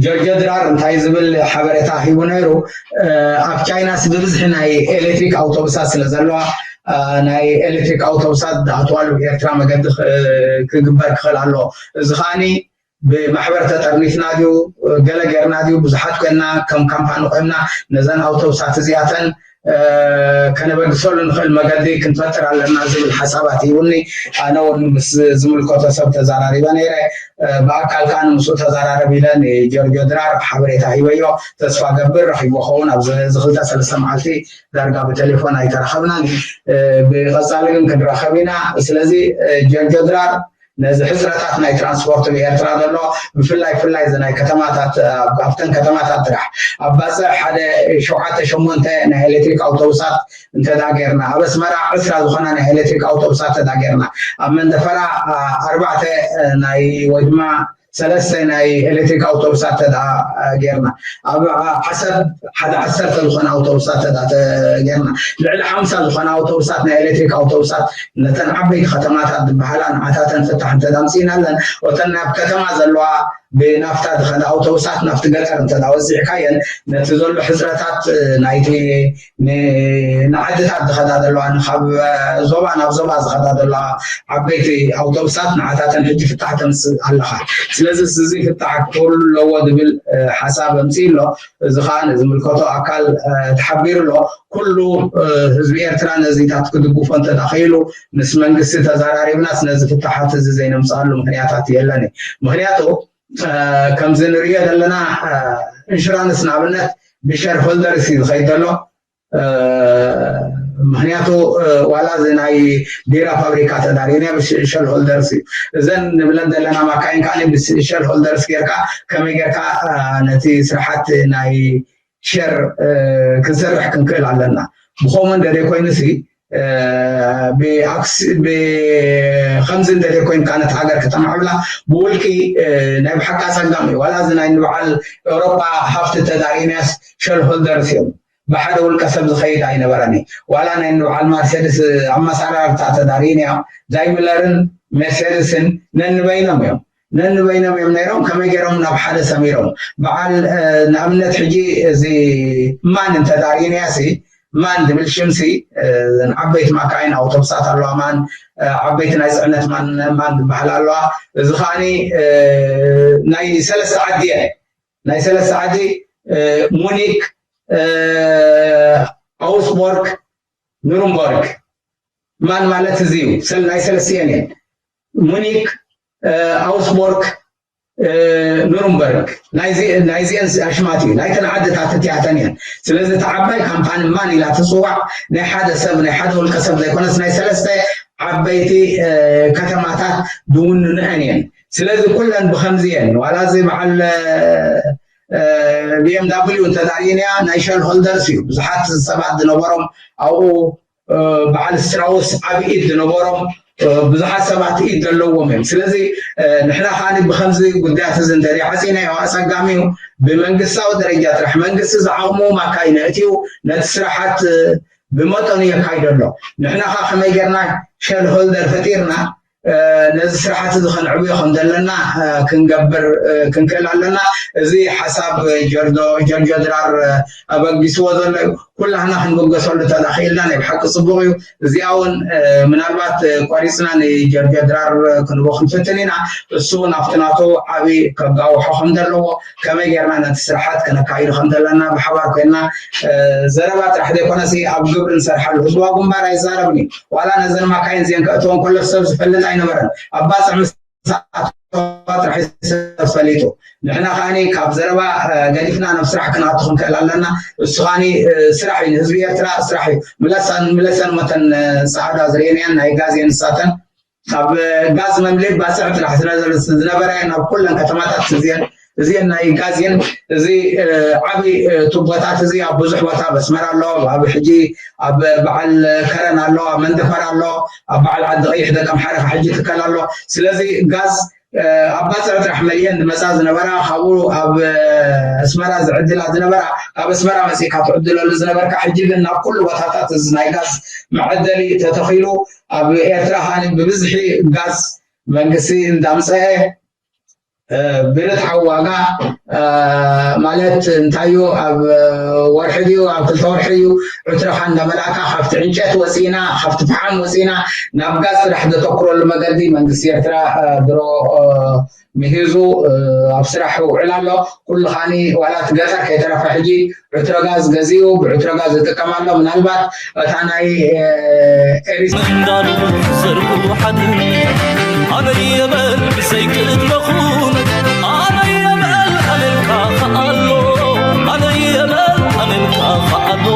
ጆርጆ ድራር እንታይ ዝብል ሓበሬታ ሂቡ ነይሩ ኣብ ቻይናስ ብብዝሒ ናይ ኤሌክትሪክ ኣውቶቡሳት ስለ ዘለዋ ናይ ኤሌክትሪክ ኣውቶቡሳት ዝኣትዋሉ ኤርትራ መገዲ ክግበር ክኽእል ኣሎ እዚ ከዓኒ ብማሕበር ተጠርኒፍና ድዩ ገለ ገርና ድዩ ብዙሓት ኮይና ከም ካምፓኒ ቆምና ነዘን ኣውቶቡሳት እዚኣተን ከነበግሰሉ ንኽእል መገዲ ክንፈጥር ኣለና ዝብል ሓሳባት ሂቡኒ ኣነ እውን ምስ ዝምልከቶ ሰብ ተዛራሪበ ነይረ ብኣካል ከዓ ንምስኡ ተዛራረብ ኢለ ንጆርጆ ድራር ሓበሬታ ሂበዮ ተስፋ ገብር ረኪቦ ኸውን ኣብዚ ዝክልተ ሰለስተ መዓልቲ ዳርጋ ብቴሌፎን ኣይተራኸብናን ብቐፃሊ ግን ክንራኸብ ኢና ስለዚ ጆርጆ ድራር ነዚ ሕፅረታት ናይ ትራንስፖርት ብኤርትራ ዘሎ ብፍላይ ፍላይ እዚ ናይ ከተማታት ኣብተን ከተማታት ጥራሕ ኣብ ባፅዕ ሓደ ሸውዓተ ሸሞንተ ናይ ኤሌክትሪክ ኣውቶቡሳት እንተዳ ጌርና፣ ኣብ ኣስመራ ዕስራ ዝኾና ናይ ኤሌክትሪክ ኣውቶቡሳት እንተዳ ጌርና፣ ኣብ መንደፈራ ኣርባዕተ ናይ ወይ ድማ ሰለስተ ናይ ኤሌክትሪክ ኣውቶቡሳት ተዳ ጌርና፣ ኣብ ዓሰብ ሓደ ዓሰርተ ዝኾነ ኣውቶቡሳት ተዳ ጌርና፣ ልዕሊ ሓምሳ ዝኾነ ኣውቶቡሳት ናይ ኤሌክትሪክ ኣውቶቡሳት ነተን ዓበይቲ ከተማታት ዝበሃላ ንዓታተን ፍታሕ እንተዳ ኣምፂእናለን፣ ወተን ናብ ከተማ ዘለዋ ብናፍታ ዝኸዳ ኣውቶቡሳት ናብቲ ገጠር እንተዳ ወፂዕካየን ነቲ ዘሎ ሕፅረታት ናይቲ ንዓድታት ዝኸዳ ዘለዋ ካብ ዞባ ናብ ዞባ ዝኸዳ ዘለዋ ዓበይቲ ኣውቶቡሳት ንዓታተን ሕጂ ፍታሕ ተምፅእ ኣለኻ። ስለዚ እዚ ፍታሕ ክህሉ ኣለዎ ዝብል ሓሳብ ኣምፅእ ኣሎ። እዚ ከዓ ንዝምልከቶ ኣካል ተሓቢሩ ኣሎ። ኩሉ ህዝቢ ኤርትራ ነዚታት ክድግፎ እንተዳኸይሉ ምስ መንግስቲ ተዘራሪብናስ ነዚ ፍታሓት እዚ ዘይነምፅኣሉ ምክንያታት የለን። ምክንያቱ ከምዚ ንሪኦ ዘለና ኢንሹራንስ ንኣብነት ብሸር ሆልደርስ እዩ ዝኸይድ ዘሎ። ምክንያቱ ዋላ እዚ ናይ ቢራ ፋብሪካ ተዳሪና ብሸል ሆልደርስ እዩ። እዘን ንብለን ዘለና ማካይን ከዓ ብሸል ሆልደርስ ጌርካ ከመይ ጌርካ ነቲ ስራሓት ናይ ሸር ክንሰርሕ ክንክእል ኣለና። ብኸምኡ እንደ ዘይኮይኑሲ ብኣክስ ብከምዚ እንደ ዘይኮይንካ ነቲ ሃገር ከተማዕብላ ብውልቂ ናይ ብሓቂ ኣፀጋሚ እዩ። ዋላ እዚ ናይ ንበዓል ኤውሮጳ ሃፍቲ ተዳሪናያስ ሸል ሆልደርስ እዮም። ብሓደ ውልቀ ሰብ ዝኸይድ ኣይነበረን። ዋላ ናይ ንበዓል ማርሴድስ ኣመሳራርታ ተዳሪናዮ ዳይምለርን ሜርሴድስን ነንበይኖም እዮም ነንበይኖም እዮም ነይሮም። ከመይ ገይሮም ናብ ሓደ ሰሚሮም በዓል ንኣብነት ሕጂ እዚ ማን እንተዳሪናያሲ ማን ዝብል ሽምሲ ዓበይቲ ማካይን ኣውቶቡሳት ኣለዋ ማን ዓበይቲ ናይ ፅዕነት ማን ማን ዝበሃል ኣለዋ። እዚ ከዓኒ ናይ ሰለስተ ዓዲ እየን ናይ ሰለስተ ዓዲ ሙኒክ ኣውስቦርግ ኑርንበርግ ማን ማለት እዚ እዩ። ናይ ሰለስቲኤን እየን ሙኒክ ኣውስቦርግ ኑርንበርግ ናይዚአን ኣሽማት እዩ ናይተን ዓድታት እቲኣተን እየን። ስለዚ እቲ ዓባይ ካምፓኒ ማን ኢላ ትፅዋዕ ናይ ሓደ ሰብ ናይ ሓደ ውልቀ ሰብ ዘይኮነስ ናይ ሰለስተ ዓበይቲ ከተማታት ዝውንንአን እየን። ስለዚ ኩለን ብከምዚ እየን ዋላ እዚ በዓል ቢኤምዳብሊው እንተዳሪእንያ ናይ ሸል ሆልደርስ እዩ ብዙሓት ሰባት ዝነበሮም ኣብኡ በዓል ስትራውስ ዓብ ኢድ ዝነበሮም ብዙሓት ሰባት ኢድ ዘለዎም እዮም። ስለዚ ንሕና ከዓ ብከምዚ ጉዳያት እዚ እንተ ዓፂናዮ ኣፀጋሚ እዩ። ብመንግስታዊ ደረጃ ጥራሕ መንግስቲ ዝዓቕሙ ማካይነ እትዩ ነቲ ስራሓት ብመጠኑ የካይዶ ኣሎ። ንሕና ከዓ ከመይ ጌርና ሸል ሆልደር ፈጢርና ነዚ ስራሕቲ እዚ ከነዕብዮ ከም ዘለና ክንገብር ክንክእል ኣለና። እዚ ሓሳብ ጀርጆ ድራር ኣበጊስዎ ዘሎ እዩ። ኩላህና ክንበገሰሉ ተዳኺልና ናይ ብሓቂ ፅቡቅ እዩ። እዚኣ እውን ምናልባት ቆሪፅና ንጀርጆ ድራር ክንቦ ክንፍትን ኢና። እሱ እውን ኣብቲ ናቱ ዓብይ ከጋውሖ ከም ዘለዎ ከመይ ጌርና ነቲ ስራሓት ከነካይዱ ከም ዘለና ብሓባር ኮይና ዘረባ ጥራሕ ዘይኮነሲ ኣብ ግብሪ ንሰርሓሉ ህዝባዊ ግንባር ኣይዛረብን እዩ። ዋላ ነዘን ማካይን እዚአን ከእትወን ከሎ ሰብ ዝፈልጥ ኣይነበረን። ኣብ ባፅዕ ምስ ኣተዋ ጥራሕ ሰብ ፈሊጡ። ንሕና ከዓኒ ካብ ዘረባ ገዲፍና ናብ ስራሕ ክንኣቱ ክንክእል ኣለና። እሱ ከዓኒ ስራሕ እዩ ንህዝቢ ኤርትራ ስራሕ እዩ። ምለሳን ምለሰን መተን ፃዕዳ ዝርእየንያን ናይ ጋዝ እየን ንሳተን ካብ ጋዝ መምልእ ባፅዕ ጥራሕ ዝነበረ ናብ ኩለን ከተማታት እዚአን እዚአን ናይ ጋዝ እየን። እዚ ዓብይ ቱቦታት እዚ ኣብ ብዙሕ ቦታ ኣብ ኣስመራ ኣሎ ኣብ ሕጂ ኣብ በዓል ከረን ኣሎ ኣብ መንደፈር ኣሎ ኣብ በዓል ዓዲ ቀይሕ ደቂ ኣምሓረ ሕጂ ትከል ኣሎ። ስለዚ ጋዝ ኣብ ባፅዕ ጥራሕ መሊአን ዝመፃ ዝነበራ ካብኡ ኣብ ኣስመራ ዝዕድላ ዝነበራ ካብ ኣስመራ መፂእካ ትዕድለሉ ዝነበርካ ሕጂ ግን ናብ ኩሉ ቦታታት እዚ ናይ ጋዝ መዐደሊ ተተኺሉ ኣብ ኤርትራ ከዓኒ ብብዝሒ ጋዝ መንግስቲ እንዳምፀአ ብርትዓዊ ዋጋ ማለት እንታዩ ኣብ ወርሒ ድዩ ኣብ ክልተ ወርሒ እዩ ዕትረኻ እንዳመላእካ ካብቲ ዕንጨት ወፂና ካብቲ ፈሓም ወፂና ናብ ጋዝ ጥራሕ ዘተኩረሉ መገዲ መንግስቲ ኤርትራ ድሮ ምሂዙ ኣብ ስራሕ ይውዕል ኣሎ። ኩሉ ከዓኒ ዋላ እቲ ገጠር ከይተረፈ ሕጂ ዕትረ ጋዝ ገዚኡ ብዕትረ ጋዝ ይጥቀም ኣሎ። ምናልባት እታ ናይ ኤሪስ ምንዳሉ ዘርጉ ሓድን ኣበይ የበል ብዘይ ቅድመ ኩነት ኣበይ የበል ኣበልካ ከኣሎ ኣበይ የበል ኣበልካ ከኣሎ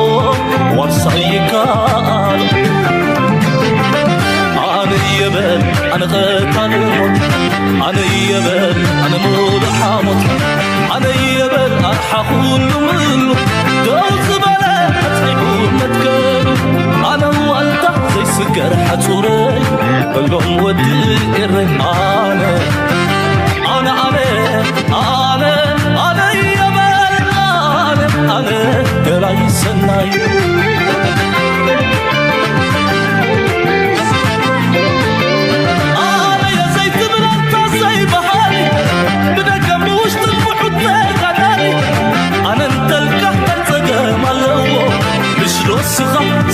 ዋርሳይ ይከኣል ኣበይ የበል ኣነ ቀታሊ ሞት ሓኹሉ ምሉ ደው ዝበለ ኣጽሒሑ መትከሉ፣ ኣነ ዋልታ ዘይስገር ሓጹረይ፣ በሎም ወዲ ኤረይ። ኣነ ኣነ ኣነ ኣነ ኣነ እየ በል ኣነ ኣነ ገላይ ሰናይ። ኣነ እየ ዘይትብል ኣንታ ዘይበሃሊ፣ ብደገ ብውሽጥን ብሑት ተጋዳሊ። ኣነ እንተልካ እንታይ ጸገም ኣለዎ? ምሽ ዶ ስኻ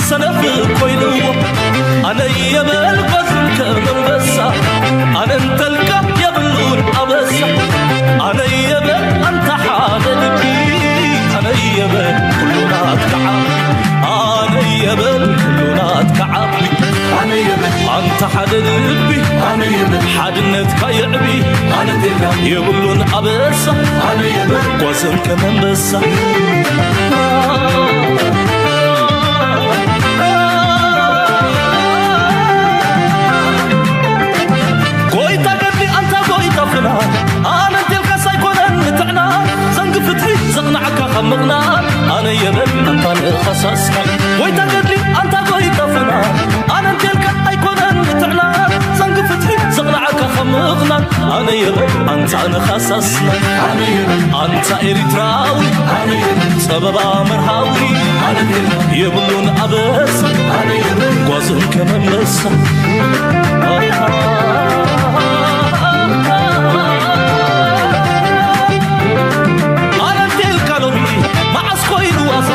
ሰነፍ ኮይንዎ? ኣነ እየ በል ጓዝን ከም ኣንበሳ፣ ኣነ እንተልካ የብሉን ኣበሳ። ኣነ እየ በል ኣንታ ሓደ ልቢ፣ ኣነ እየ በል ኩሉ ናትካ ዓቢ። ኣነ እየ በል ኩሉ ናትካ ዓቢ። ኣነ እየ በል ኣንታ ሓደ ልቢ፣ ኣነ እየ በል ሓድነትካ የዕቢ። ኣነ እንተልካ የብሉን ኣበሳ፣ ኣነ እየ በል ጓዝን ከም ኣንበሳ። ጎይታ ገድሊ ኣንታ ጎይታ ፍና፣ ኣነ እንተልካስ ኣይኮነን ምትዕና። ዘንጊ ፍትሒ ዘቕናዕካ ካብ ምቕናእ፣ ኣነ የበል ኣንታ ንኻሳስካ። ጎይታ ገድሊ ኣንታ ጎይታ ፍና፣ ኣነ እንተልካ ኣይኮነን ምትዕና። ዘንጊ ፍትሒ ዘቕናዕካ ካብ ምቕናእ፣ ኣነ የበል ኣንታ ንኻሳስና። ኣነ የበል ኣንታ ኤሪትራዊ፣ ኣነ የበል ጸበባ መርሃዊ፣ ኣነ የበል የብሉን ኣበሳ፣ ኣነ የበል ጓዝን ከም ኣንበሳ። ኣነ እንተልካ ሎሚ መዓስ ኮይኑ ዋዛ፣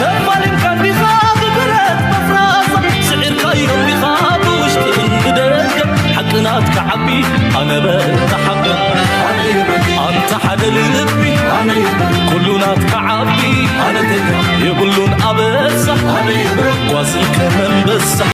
ተፋሊምካ እንዲኻ ብብረት መፍራዛ፣ ስዒርካዮ እንዲኻ ብውሽጥን ብደገ፣ ሓቂ ናትካ ዓቢ ኣነ በል ተሓበን። ኣንታ ሓደ ልቢ ኩሉ ናትካ ዓቢ፣ የብሉን ኣበሳ ጓዝን ከም ኣንበሳ።